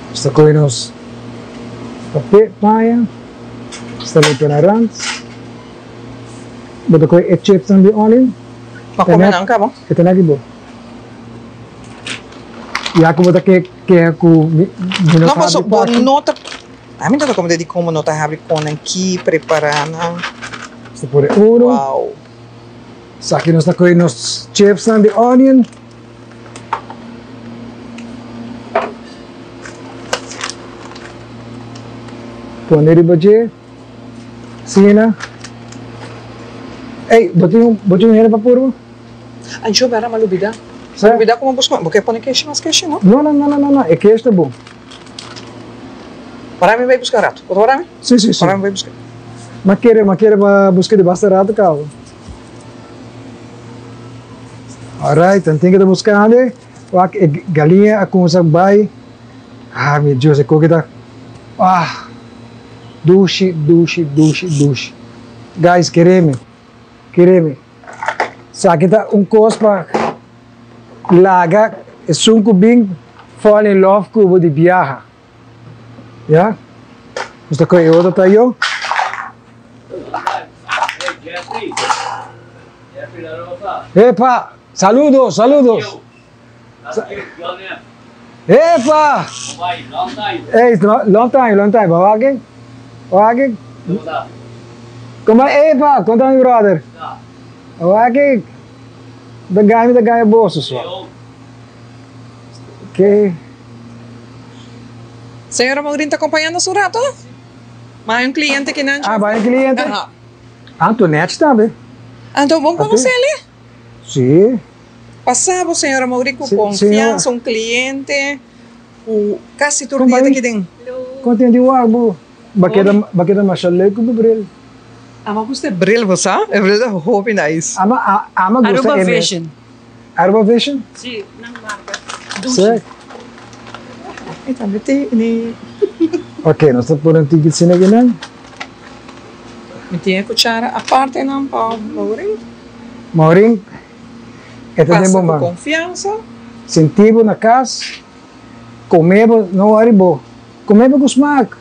Nos ta kohe nos papel paña, nos ta limpia na rand. Bo ta kohe e chipsnan di onion. Pa kome nan kaba. E ta naki bo. Ya ku bo ta ke keha ku mi no No ta paso habri bo paki. no ta ami no ta komprende di komo no ta habri konan ki prepara nan. Nos ta pone uno. Wow. Esaki nos ta coge nos chipsnan di onion. Pone riba dje. Asina. Ey, bo tin bo tin un hende pa purba? Ancho bera m'a lubida. M'a lubida como bo scoge. Bo ke pone keshi mas keshi, no? No, no, no, no, no, no. E keshi ta bon. Ora mi bai buska un rato. Bo ta wara mi? Si, si, si. Ora mi bai buska. M'a kere, m'a kere pa buska di basta rato caba. Alright, dan tin ke ta buskando. Wak e galiña a cuminsa bai. Ah, mi Dios, e koki ta ah dushi, dushi, dushi, dushi. Guys, kere mi, kere mi. Esaki ta un kos pa laga esun ku bin fall in love ku bo di biaha. Ya? Nos ta kohe e otro tayo. Epa! Saludos, saludos. Epa! Ey, long time, long time. Wak, wak. Como epa, conta mi brother. Wak. Da gami, da gami bolso so. Ok. Señora Maurin ta acompañando su rato? Bay un cliente ki nan. Ah, bay un cliente? Aha. Antoinette tambe. Anto bon conocele? Si. Pasa bo señora Maurin cu confiansa un cliente cu casi tur dia ta kiden. Con tin di wak bo? Ba keda ba keda masha leuk cu bo bril. Ama gusta e bril bo sa? E bril ta hopi nice. Ama ama gusta Aruba e mes. Vision. Aruba Vision? Si, nan marca. Si. Dushi. E tambe tene. Ok, nos ta pone un tiki asina akinan. Mi tin e cuchara aparte nan pa Maurin. Maurin, e ta den Pasa bo cu man. confiansa. Sinti bo na cas, come bo, no worry bo, come bo cu smaak.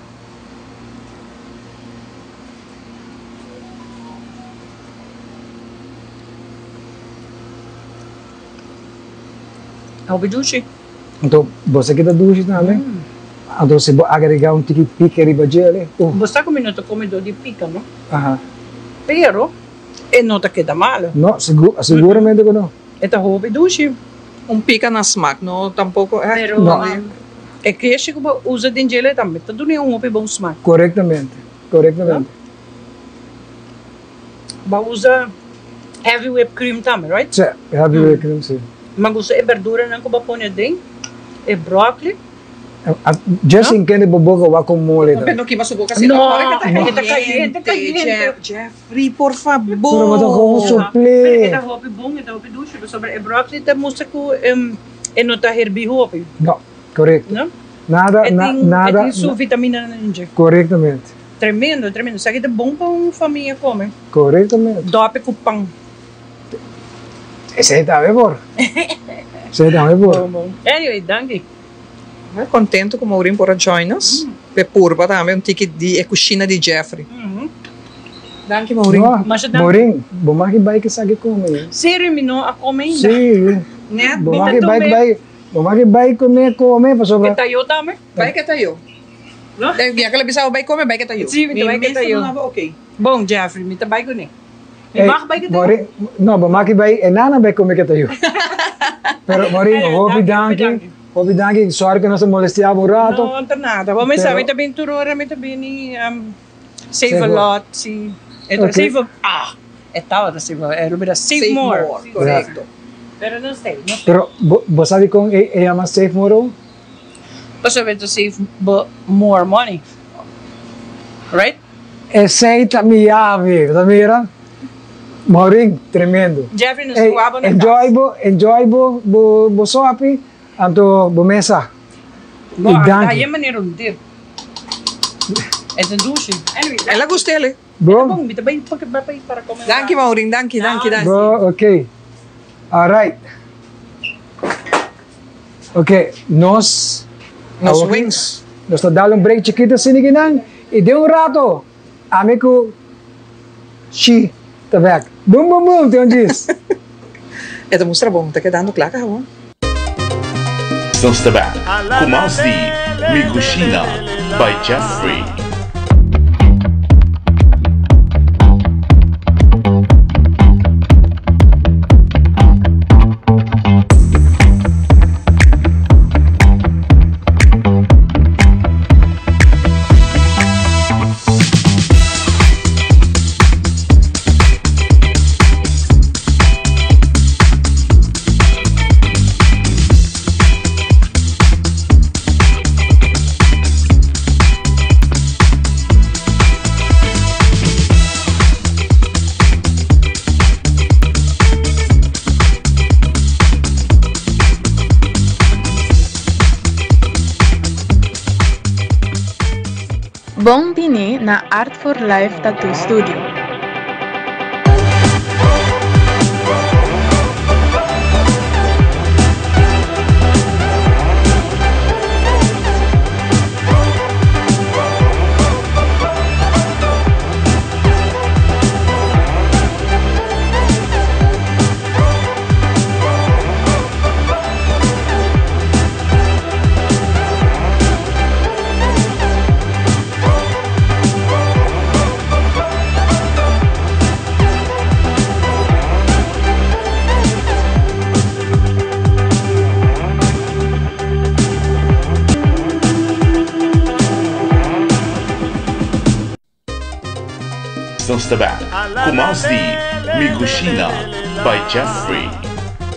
Hopi dushi. Anto bo sa kita dushi tambe? Anto si bo agrega un tiki pika riba djele, uh. Bo sa ku mi no ta komedó di pika no. Aha. Pero e no ta keda malo. No, seguramente ku no. E ta hopi dushi. Un pika na smak, no tampoko eh. Pero e keshi ku bo usa den djele tambe ta duna e un hopi bon smak. Korektamente, korektamente. Bo usa heavy whipped cream tambe, right? Sí, heavy whipped cream, sí. Mi gusta e berduranan ku bo pone aden, e broccoli. Just in kende bo boka wak con mole ta. No kima su boka si No, ta e ta cayente, cayente. Jeffrey, por favor. Pero bo ta con suple. Pero e ta hopi bon, e ta hopi dushi, pasobra e broccoli ta mustra ku e no ta herbi hopi. No, korekto. No? Nada, E tin, nada. E tin su vitaminanan den dje. Korektamente. Tremendo, tremendo. Esaki ta bon pa un famia come. Korektamente. Dope ku pan. Esei tambe por. Esei tambe por. Bon, bon. Anyway, danki. Muy contento cu Maureen por a join nos. P'e purba tambe un tiki di e cushina di Jeffrey. Danki Maureen. No, Masha danki. Maureen, bo mag e bai esaki come. Serio mi no a come ainda. Sí. Net Bo mi mag ta e bai tome. bai, bo mag e bai come come pasobra. Ke ta yo tambe? Bai ke ta yo. No? Ya ke lo bisa bo bai come, bai ke ta yo. Sí, mi ta bai ke ta yo. Mi mes ta dunabo ok. Bon Jeffrey, mi ta bai cune. Mi Ey, mag bai ke ta yo? Maureen, no, bo mag e bai, e nana bai come ke ta yo. Pero Maureen, hopi danki. Hopi danki, sorry ku nos a molestia bo un rato. No, ta nada. Bo mi sa, mi ta bin tur ora, mi ta bini save a lot, si. E ta save a, ah, e tabata save a lot, e lo bira save more. Save more, korekto. Pero no sei, no sei. Pero bo sa dikon e yama save more o? Pasobra e ta save bo more money, right? Esei ta mi yabi, bo ta mira? Maureen, tremendo. Jeffrey nos wou bo na kas. Enjoy bo, enjoy bo, bo, bo sopi, anto bo mesa. Bo I a danki. haye manera un dip. E ta dushi. Anyway, El a gusta el. Bo. E ta bon, mi ta bai bai para come. Danki Maureen, danki, danki, danki. Bo, ok. Alright. Ok, nos. Nos wings. Nos ta dal un break chikito asina kinan y den un rato ami cu Shi ta bek. Boom boom boom tin un djis. E ta mustra bon, ta kedando kla cabo. Nos ta bek cu mas di Mi Cushina by Jeffrey. na Art for Life Tattoo Studio. Nos ta bek ku mas di Mi Cushina by Jeffrey.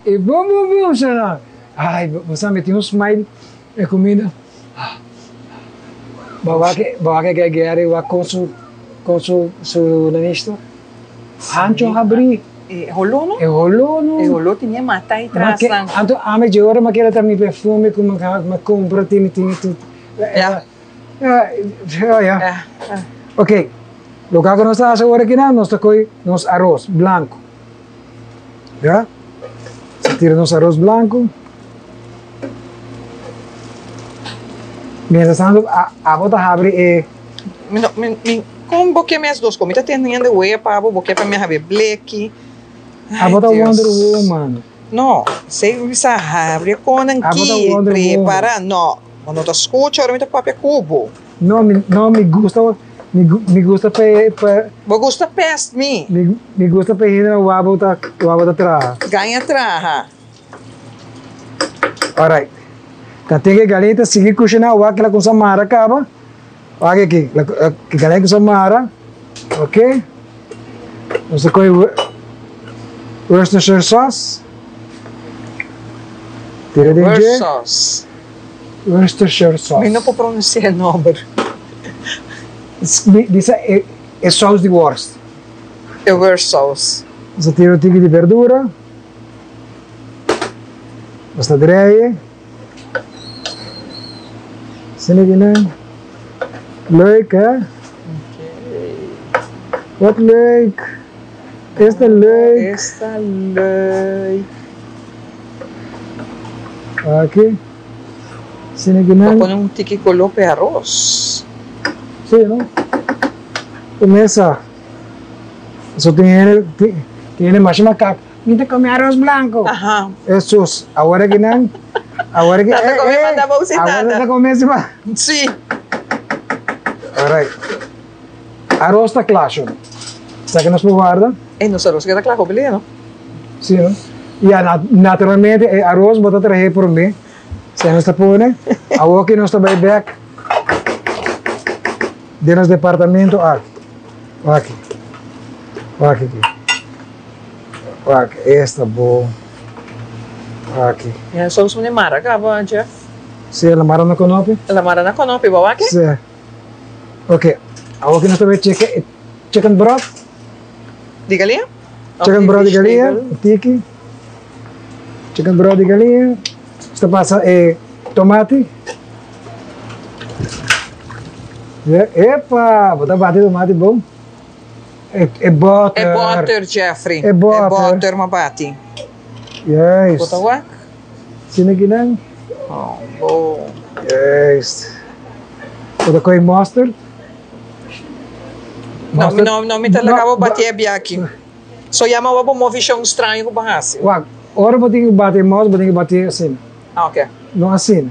E bon bon bon sera. Ay bo sa mi tin un smile e cuminda. Bo wak bo wak e Gary wak con su con su su nanista. Hancho habri. E holó no? E holó no. E holó tin e mata y tras nan. Anto ami dje ora mi a keda ta mi perfume cu mi a cumpra tin tin tin. Ya. Ya, ya. Ok, loke ku nos ta hasi awor aki nan, nos ta kohe nos aros blanku. Ya, nos ta tira nos aros blanku. Mientras tanto, abo ta habri e. Mi no, mi, mi, kon bo ke mes dos kon? Mi ta tende hende wea pa bo, bo ke pa mi habri bleki. Abo ta Wonder Woman. No, esei mi bisa habri e konan ki, prepara, no. Bo no ta scucha ora mi ta papia cu bo. No, mi, no, mi gusta, mi, mi gusta pa e, pa. Bo gusta pest mi. Mi, mi gusta pa e hende wou bo ta, wou bo ta traha. Gaña traha. Alright. Ta tin ke galiña ta sigui cushina, wak la cuminsa mara caba. Wak aki, la galiña cuminsa mara. Ok. Nos ta coge Worcestershire sauce. Tira den dje. Sauce. Worcestershire sauce. Mi no por pronuncia e nomber. Bisa e, e saus di worst. E worst sauce. Nos ta tira un tiki di verdura. Nos ta dreye. Asina ki nan. Leuk hè? Wat leuk. Esta leuk. Esta leuk. Aki. Asina ki nan. Bo pone un tiki color pa e aros. Si no? Kumesa. So tin hende tin hende masha makak. Mi ta come aros blanco. Aha. Esos, awor aki nan, awor aki, Tata come manda bou sin awor tata. ta come si pa. Si. Alright. Aros ta kla, shon. Sa ke nos por warda? E nos aros keda kla hopi lihé, no? Si, no? Ya, naturalmente e aros bo ta trahe promé. Sa nos ta pone. Awor ki nos ta bai bek den nos departamento aki. Aki. Aki aki. Wak, esta bo. Aki. Ya soms mene mara caba, Jeff. Si, el a mara na konopi. El a mara na konopi, bo wak? Si. Ok, awor ki nos ta bay cheke e chicken broth. Di galinha? Chicken broth di galinha, tiki. Chicken broth di galinha. Nos ta pasa e tomati. Epa, bo ta bati tomati bon. E boter. E boter, Jeffrey. E boter. E boter m'a bati. Juist. Bo ta wak? Sina kinan? Oh, bo. Juist. Bo ta koe mustard? No, no, no, mi ta laga bo bati e biaki. So yama bo bo movishon straño ku bo hasi. Wak, ora bo tin ku bati e mustard, bo tin ku bati asina. Ah, oke. No asina,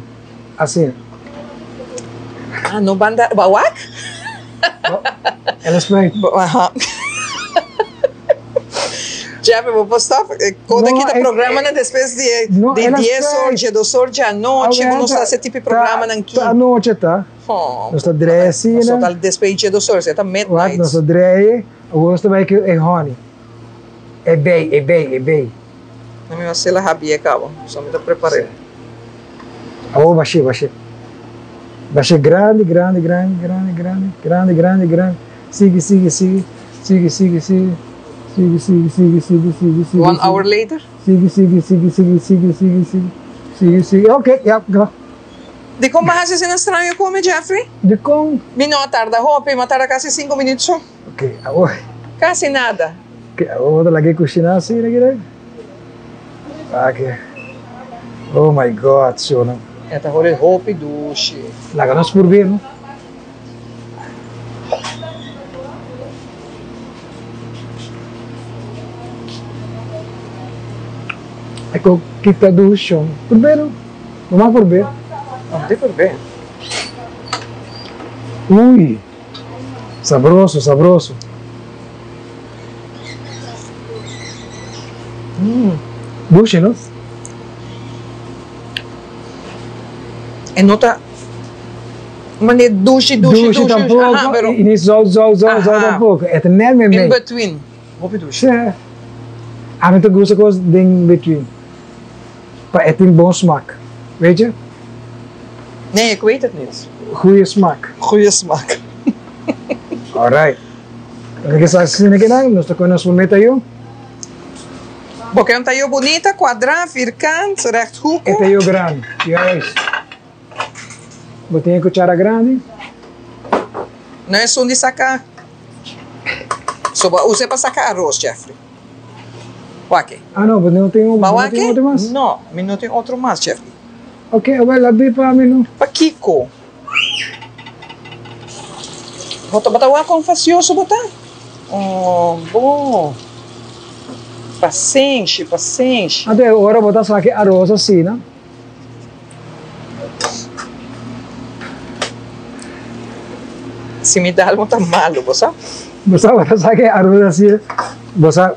asina. Ah, no banda, ba wak? El a spuit. Aha. Jeffrey, bo por stop? Kota kita programanan despues di di dies or, djedos or dje anochi, ku nos ta hasi e tipo di programanan ki. Ta anochi ta. Nos ta drei asina. Nos ta despues di djedos or, ta midnight. Wak, nos ta drei, awor nos ta bai ku e honey. E bei, e bei, e bei. Na mi wak la habie kaba, so mi ta prepar'é. Awor bash'é, bash'é. Bash'é grandi, grandi, grandi, grandi, grandi, grandi, grandi, grandi. Sigui, sigui, sigui, sigui, sigui, sigui, sigui, sigui, sigui, sigui, sigui, sigui. One hour later. Sigui, sigui, sigui, sigui, sigui, sigui, sigui, sigui, sigui. Ok, ya, kla. Dikon bo a hasi asina straño ku mi, Jeffrey? Dikon? Mi no a tarda hopi, mi a tarda kasi sinku minüt so. Oké, awor. Kasi nada. Oké, awor bo ta laga e kushiná asina aki den. Wak. Oh my God, shona. E ta hole hopi dushi. Laga nos purbe, no? E ko kita dushi, shon. Purbe, no? Bo mas purbe. Bo tin purbe. Ui! Sabroso, sabroso. Dushi, no? E no ta mane dushi, dushi, dushi. Dushi tampoco, y ni zout, zout, zout, zout tampoco. E ta net meimei. In between. Hopi dushi. Sí. Ami ta gusta cos den between. Pa e tin bon smaak. Weet je? Nee, ik weet het niet. Goeie smaak. Goeie smaak. Alright. Dan ke sa asina ke nan, nos ta koe nos prome tayo. Bo ke un tayo bunita, kuadrá, virkant, rechthoekig? E tayo grandi, juist. Bo tin e kuchara grandi? No esun di saka. So bo a usa e pa saka aros, Jeffrey. Wak-e. Ah no, bo no tin otro mas? No, mi no tin otro mas, Jeffrey. Ok, awel abi pa mi no. Pakiko? Bo tabata wak kon fasioso bo ta? Oh, bo. Pasenshi, pasenshi. Anto e ora bo ta saki aros asina. Si mi dal bo ta malo, bo sa? Bo sa bo ta saki aros asina, bo sa.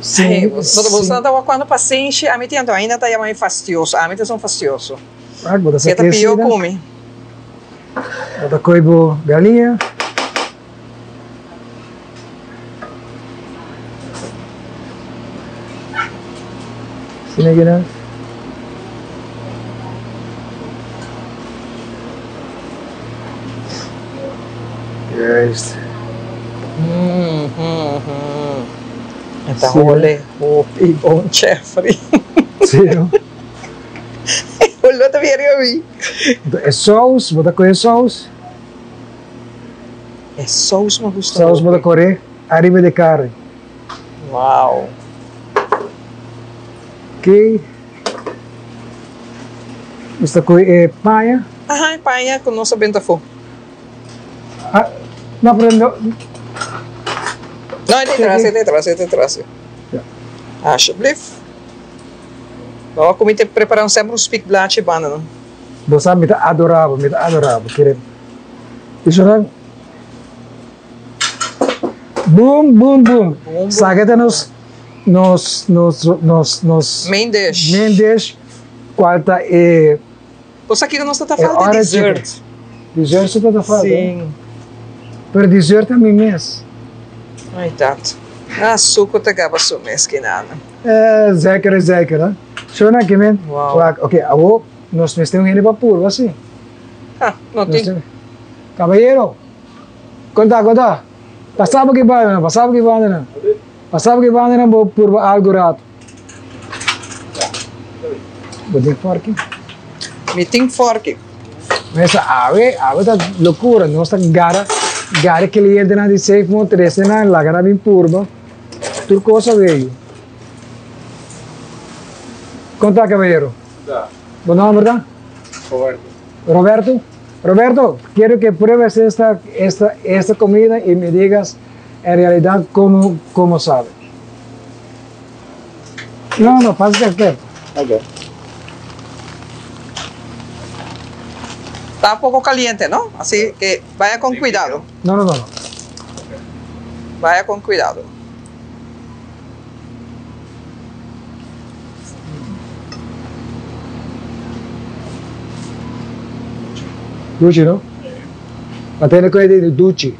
Sí, bo sa ta wak cuando pasenshi ami tin, anto ainda ta yama mi fastioso. Ami ta esun fastioso. Wak, bo ta Ke ta saki pio asina. ku mi. Bo ta koe bo galiña. Asina kinan. Juist. E ta hole hopi bon Jeffrey. Sí, no? Holo ta bira mi. E saus, bo ta kohe saus. E saus me gusta Saus bo ta hopi. kore ariba di karni. Wow. Ok. Nos ta kohe e paña. Aha, e paña ku nos a benta afó. Ah, no, pero no. No, e ta atras, e ta atras, e ta atras. Alsjeblieft. Bo a kumi te prepara un semper un spiekblaadje banda no. Bo sa mi ta adora bo, mi ta adora bo, kere. Iso nan. Boom, boom, boom. Saki ta nos, nos, nos, nos, nos. Main dish. Main dish, cual ta e. Bo sa kiko nos ta ta falta? Dessert. Dessert si ta ta falta. Sí. Pero dessert ta mi mes. Ay tat. Ah, suco ta gaba su mes kinana. Eh, zeker is zeker, hè. Shona kimen. Wow. Wak, oké, awo nos mester un hende pa purba si. Ah, no tin. Caballero, konta, konta. Pasa bo ki banda nan, pasa bo ki banda nan. Pasa bo ki banda nan bo purba algu rato. Bo tin forki? Mi tin forki. Mesa awe, awe ta locura. Nos ta gara, gara clientenan di Safe Mode trece nan, laga nan bin purba. Tur cos a weyu. Con ta caballero? Bo nomber ta? Roberto. Roberto? Roberto, quiero que pruebes esta, esta, esta comida y me digas en realidad cómo, cómo sabe. No, no, pasa que Ok. Está un poco caliente, ¿no? Así que vaya con cuidado. No, no, no. no. Vaya con cuidado. Duchi, no? Ma tiene que de duchi.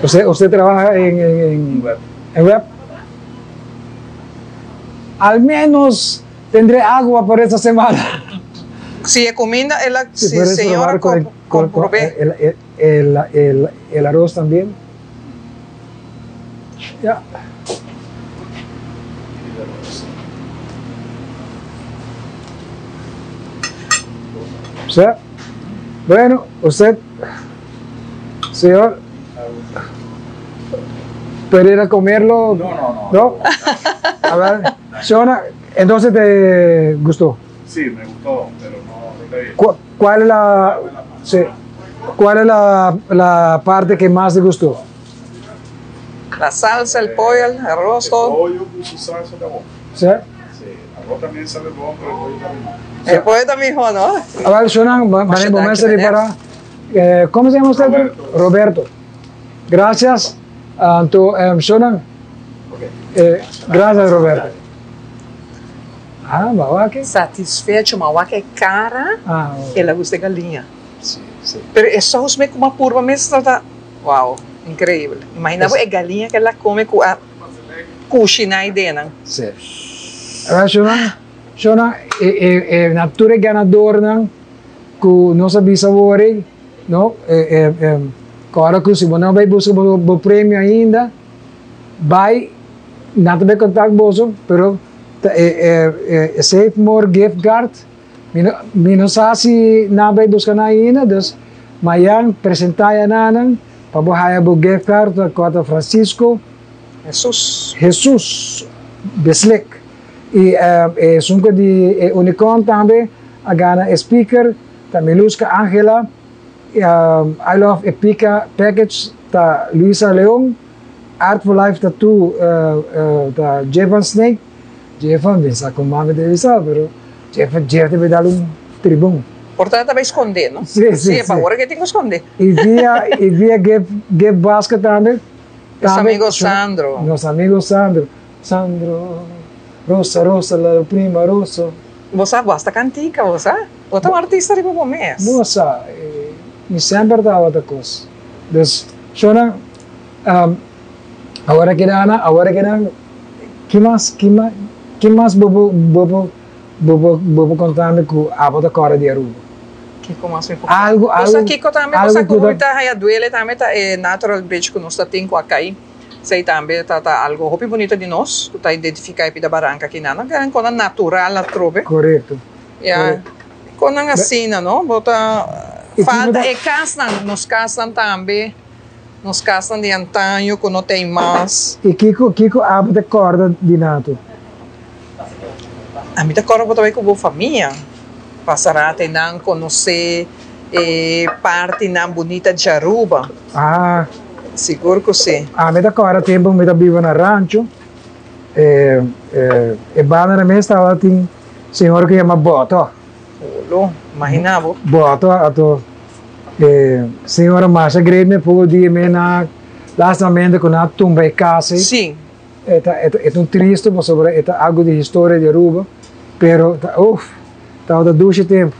Usted, usted trabaja en, en, en web. En web. Al menos tendré agua por esta semana. Si e cuminda, el a, Si si puedes señora probar con el, con- con comprobé. el, el, el, el- el arroz también. Ya. Sí. Bueno, usted, señor, ¿puede ir a comerlo? No, no, no. ¿No? A ver, Shona, entonces te gustó. Sí, me gustó, pero no, está bien. ¿Cuál es la, sí, cuál es la parte que más te gustó? La salsa, el pollo, el arroz, El todo. pollo con su salsa está bueno. Sí. Sí, el arroz también sabe bueno, pero el pollo está bien. El pollo también, ¿no? A ver, Shona, Muchas vamos a gracias. para. ¿Cómo se llama usted? Roberto. Roberto. Gracias. Ah, tu, Shona. Gracias, Roberto. Ah, va, que. Satisfecho, mas que cara, Ah, ela gusta de galinha. Sí, sí. Pero é só os meio com uma curva mesmo, tá? Uau, incrível. Imagina a galinha que ela come com a cozinha aí dentro. Sí. A ver, Shona, Shona, natura ganador nan, ku no sabi sabore, no? Agora que se você não vai buscar o prêmio ainda, vai, não tem contato bolso, pero Save More Gift Card, mi no sabe si não vai buscar ainda, dus, mayan apresentar ya nanan, pa bo bo gift card, kota Francisco, Jesus. Jesus Beslik. E sunko di Unicorn tambe, a gana speaker, ta Miluska Angela, I Love Epica Package, ta Luisa Leon, Art for Life Tattoo, ta Jevan Snake, Jevan, pensa com mame deve ser, pero Jevan, Jeff deve dar um tribun. Portanto, vai esconder, não? Sí, sí, Sí, sí. agora que tem que esconder. E via Give Basket também. Nosso amigo Sandro. Nosso amigo Sandro. Sandro, Rosa, Rosa, la prima Rosa. Você gosta cantica, você? Você é um artista de bom mês. Moça, mi sempre dava outra coisa. Dus, Shona, agora que dá, agora que dá, que mais bobo, bobo, bobo, bobo contar-me com a bota cora de Aruba? Kiko mas me Algo, Algo, algo, Kiko também, algo você que como tá aí duele também tá natural bridge que nós tá tem com a cai. Sei também tá algo hopi bonito de nós, que tá identificar e da barranca aqui na, não com a natural a trobe. Correto. Ja. Com a assina, não? Bota E falta tipo e casa, nos casam também. Nos casam de antanho que não tem mais. E Kiko a bota corda de nato. A mim tá corda também com boa família. Passará até não conhecer parte não bonita de Aruba. Ah. Seguro que sim. A me da cora tempo me da vivo na rancho. E banda na mesa estava tem senhor que chama Boto. Olo, imaginava. Boto, ato senhora Masha Greme pouco dia me na lastamente com a tumba e casa. Sim. É um triste, mas sobre é algo de história de Aruba, pero tá, uf, tá da duche tempo.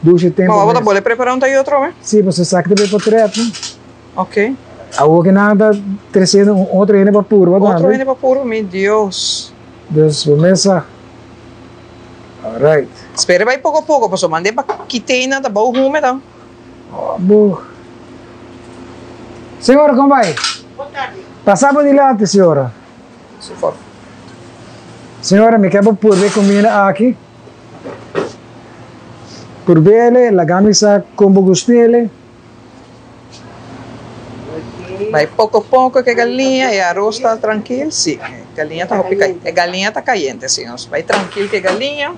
Duche tempo. Mas mesmo. vou preparar um taio outro, né? Sim, você sabe que também portrait, né? Ok. A que nada crescendo um outro ainda para puro, Outro ainda para puro, meu Deus. Dus começa. Alright. Espera vai pouco a pouco, pessoal. Mandei para quitena, tá bom rumo, então. Oh, boa. Senhora, como vai? Boa tarde. Passava adiante, senhora. Se for. Senhora, me quero por ver comida aqui. Por ver, la camisa como gostele. Vai pouco a pouco que a galinha e arroz tá tranquilo, sim. Galinha tá caliente. Galinha tá caliente, sim. Vai tranquilo que galinha.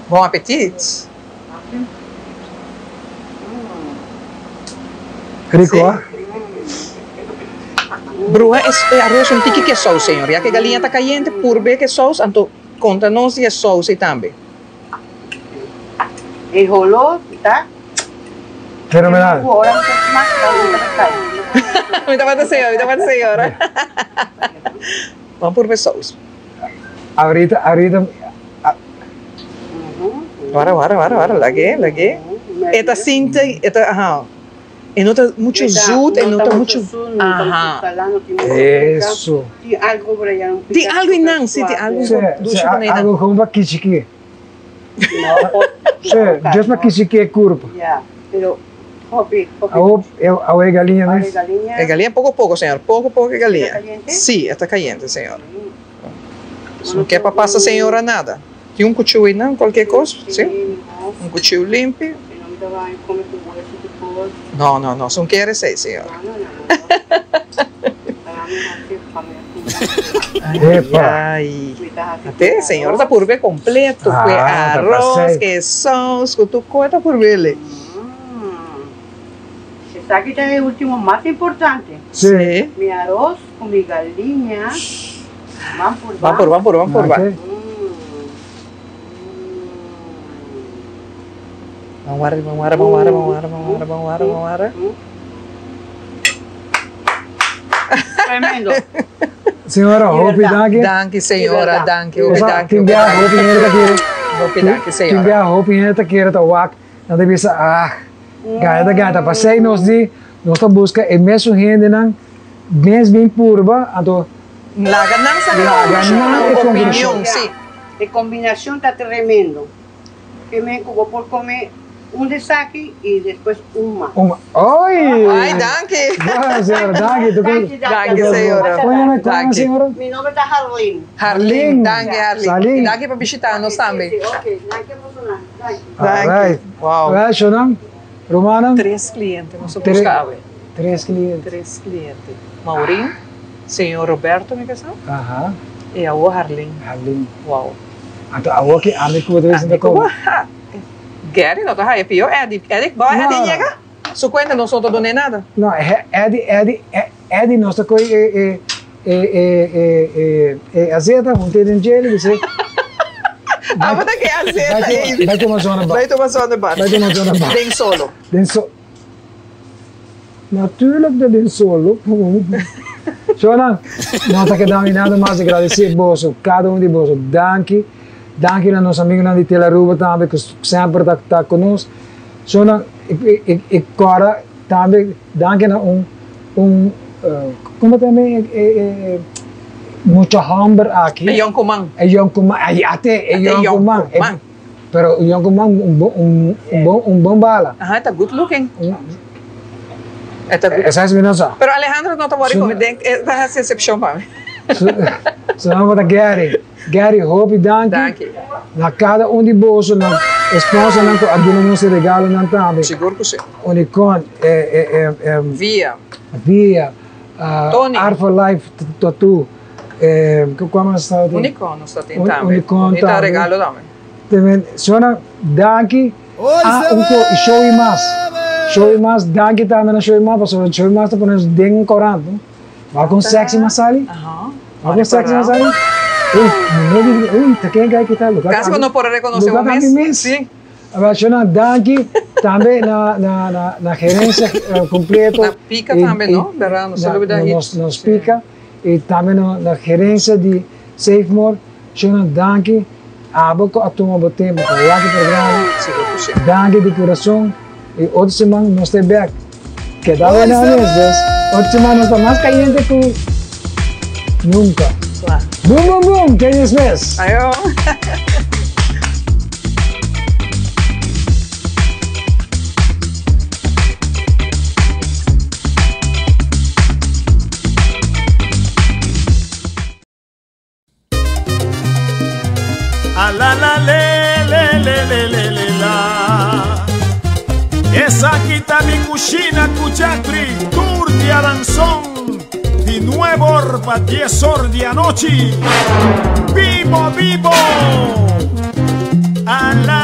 Bom apetite. Rico, ah? Bruja, es arroz un tiki que sous, senhor. Ya que galinha tá caliente, por ver que sous, anto conta-nos e sous e também. E rolou, tá? Fenomenal. Agora não tem mais nada, Muita parte, senhora, muita parte, senhora. Vamos por ver sous. Ahorita, ahorita. Ora, ora, ora, ora, laguei, laguei. Eta cinta, eta, aham. E não tá muito zoet, e não tá muito... Aham. Isso. Tem algo por aí. Tem algo em não, sim, tem algo Sim, do sim, algo como para kichiki. No, Sim, just para kichiki é curva. Yeah, pero hopi, hopi. A a galinha, né? Galinha. É galinha pouco a pouco, senhor. Pouco a pouco é galinha. Está caliente? Sim, está caliente, senhor. No ke pa pasa señora nada. Tin un cuchiu einan, cualkier cos, si? Un cuchiu limpi. No, no, no, son kier esey, señora. Epa. Ay, Ate, señora ta purbe completo, cu e Ah, ta arroz, pasey. cu e saus, cu tur cosa ta purbele. Esaki ta e ultimo mas importante. Sí. Mi aros cu mi galiña. Ban purba. Ban purba, ban purba, ban purba. Ban warda, ban warda, ban warda, ban warda, ban warda, ban warda, ban warda. Tremendo. Señora, hopi danki. Danki, señora, danki, hopi danki. Tin bia hopi hende ta kere. Hopi danki, señora. Tin bia hopi hende ta kere ta wak, nan ta bisa, ah, gaya ta gaya. Ta pasei nos di, nos ta buska e mesun hendenan, mes bin purba, anto Laga nan sa Laga nan e opinion, si. E combinacion ta tremendo. Ke men ku bo por come un di esaki y despues un mas. Un mas. Oy! Ay, danki. Bueno, señora, danki. Danki, danki, señora. Kon yama, kon yama, señora? Mi nomber ta Harlin. Harlin, danki, Harlin. Harlin. Y danki pa bishita nos tambe. Si, si, ok. Danki a bosonan. Danki. Alright. Wow. Well, Shonan, rumannan. Tres cliente nos a busca awe. Tres cliente. Tres cliente. Maurin, señor Roberto mi kasa. Aha. Y awo Harlin. Harlin. Wow. Anto awo ki ami ku bo ta bisa ta komo. Gary no ta haya pio Eddie. Eddie, bo Eddie yega? Su cuenta nos no ta dun'é nada. No, Eddie, Eddie, Eddie nos ta koe e, e, e, e, e, e, e azeta hunté den djele bisé. Abo ta ke azeta ei. Bai tuma zonnebad. Bai tuma zonnebad. Bai tuma zonnebad. Den solo. Den so. Natuurlijk ta den solo. Shownan, no ta keda mi nada mas di gradisí boso, kada un di boso. Danki. Danki na nos amigunan di Telaruba tambe ku semper ta ta ku nos. Shownan, i i kòrda tambe danki na un un komo ta yama e e e mucha hòmber aki. E yònkuman. E yònkuman, ai ate e yònkuman. Pero un yonkuman un bon un bon un bon bala. Aha, e ta good looking. E ta good. Esaki mi no sa. Pero Alejandro no ta wori ku mi den e ta hasi excepcion pa mi. Su nomber ta Gary. Gary hopi danki. Danki. Na kada un di boso nan esposanan ku a duna nos e regalonan tambe. Sigur ku si. Unicorn e e e. Via. Via. Tony. Art for Life Tattoo. Kua mas ta tin? Unicorn nos ta tin tambe. Unicorn tambe. Ta regalo tambe. Temen, Sona, danki. Ah, un ko, show y mas. Show y mas, danki tambe na show y mas, pasobra show y mas ta pone nos den korant, no? Wak kon sexy mas sali? Wak kon sexy mas sali? Uy, mi no di, uy, ta ken kai kita? Casi bo no por a reconoce bo mes. Sí. Awel Shona, danki tambe na na na na gerencia completo. Na Pika tambe, no? Berdad, no se olbida. Nos nos Pika. Y tambe na gerencia di Safemore, Shona danki abo cu a tuma bo tempo pa wak e programa. Danki di curason y otro siman nos ta bek. Keda wena mes dus otro siman nos ta mas cayente cu nunca. Boom boom boom te despues. Ayo. A la la le le le le le le la. Esaki ta mi cushina cu Jeffrey tur diaranson di nuebe or pa dies or di anochi. Bibo bibo! A la.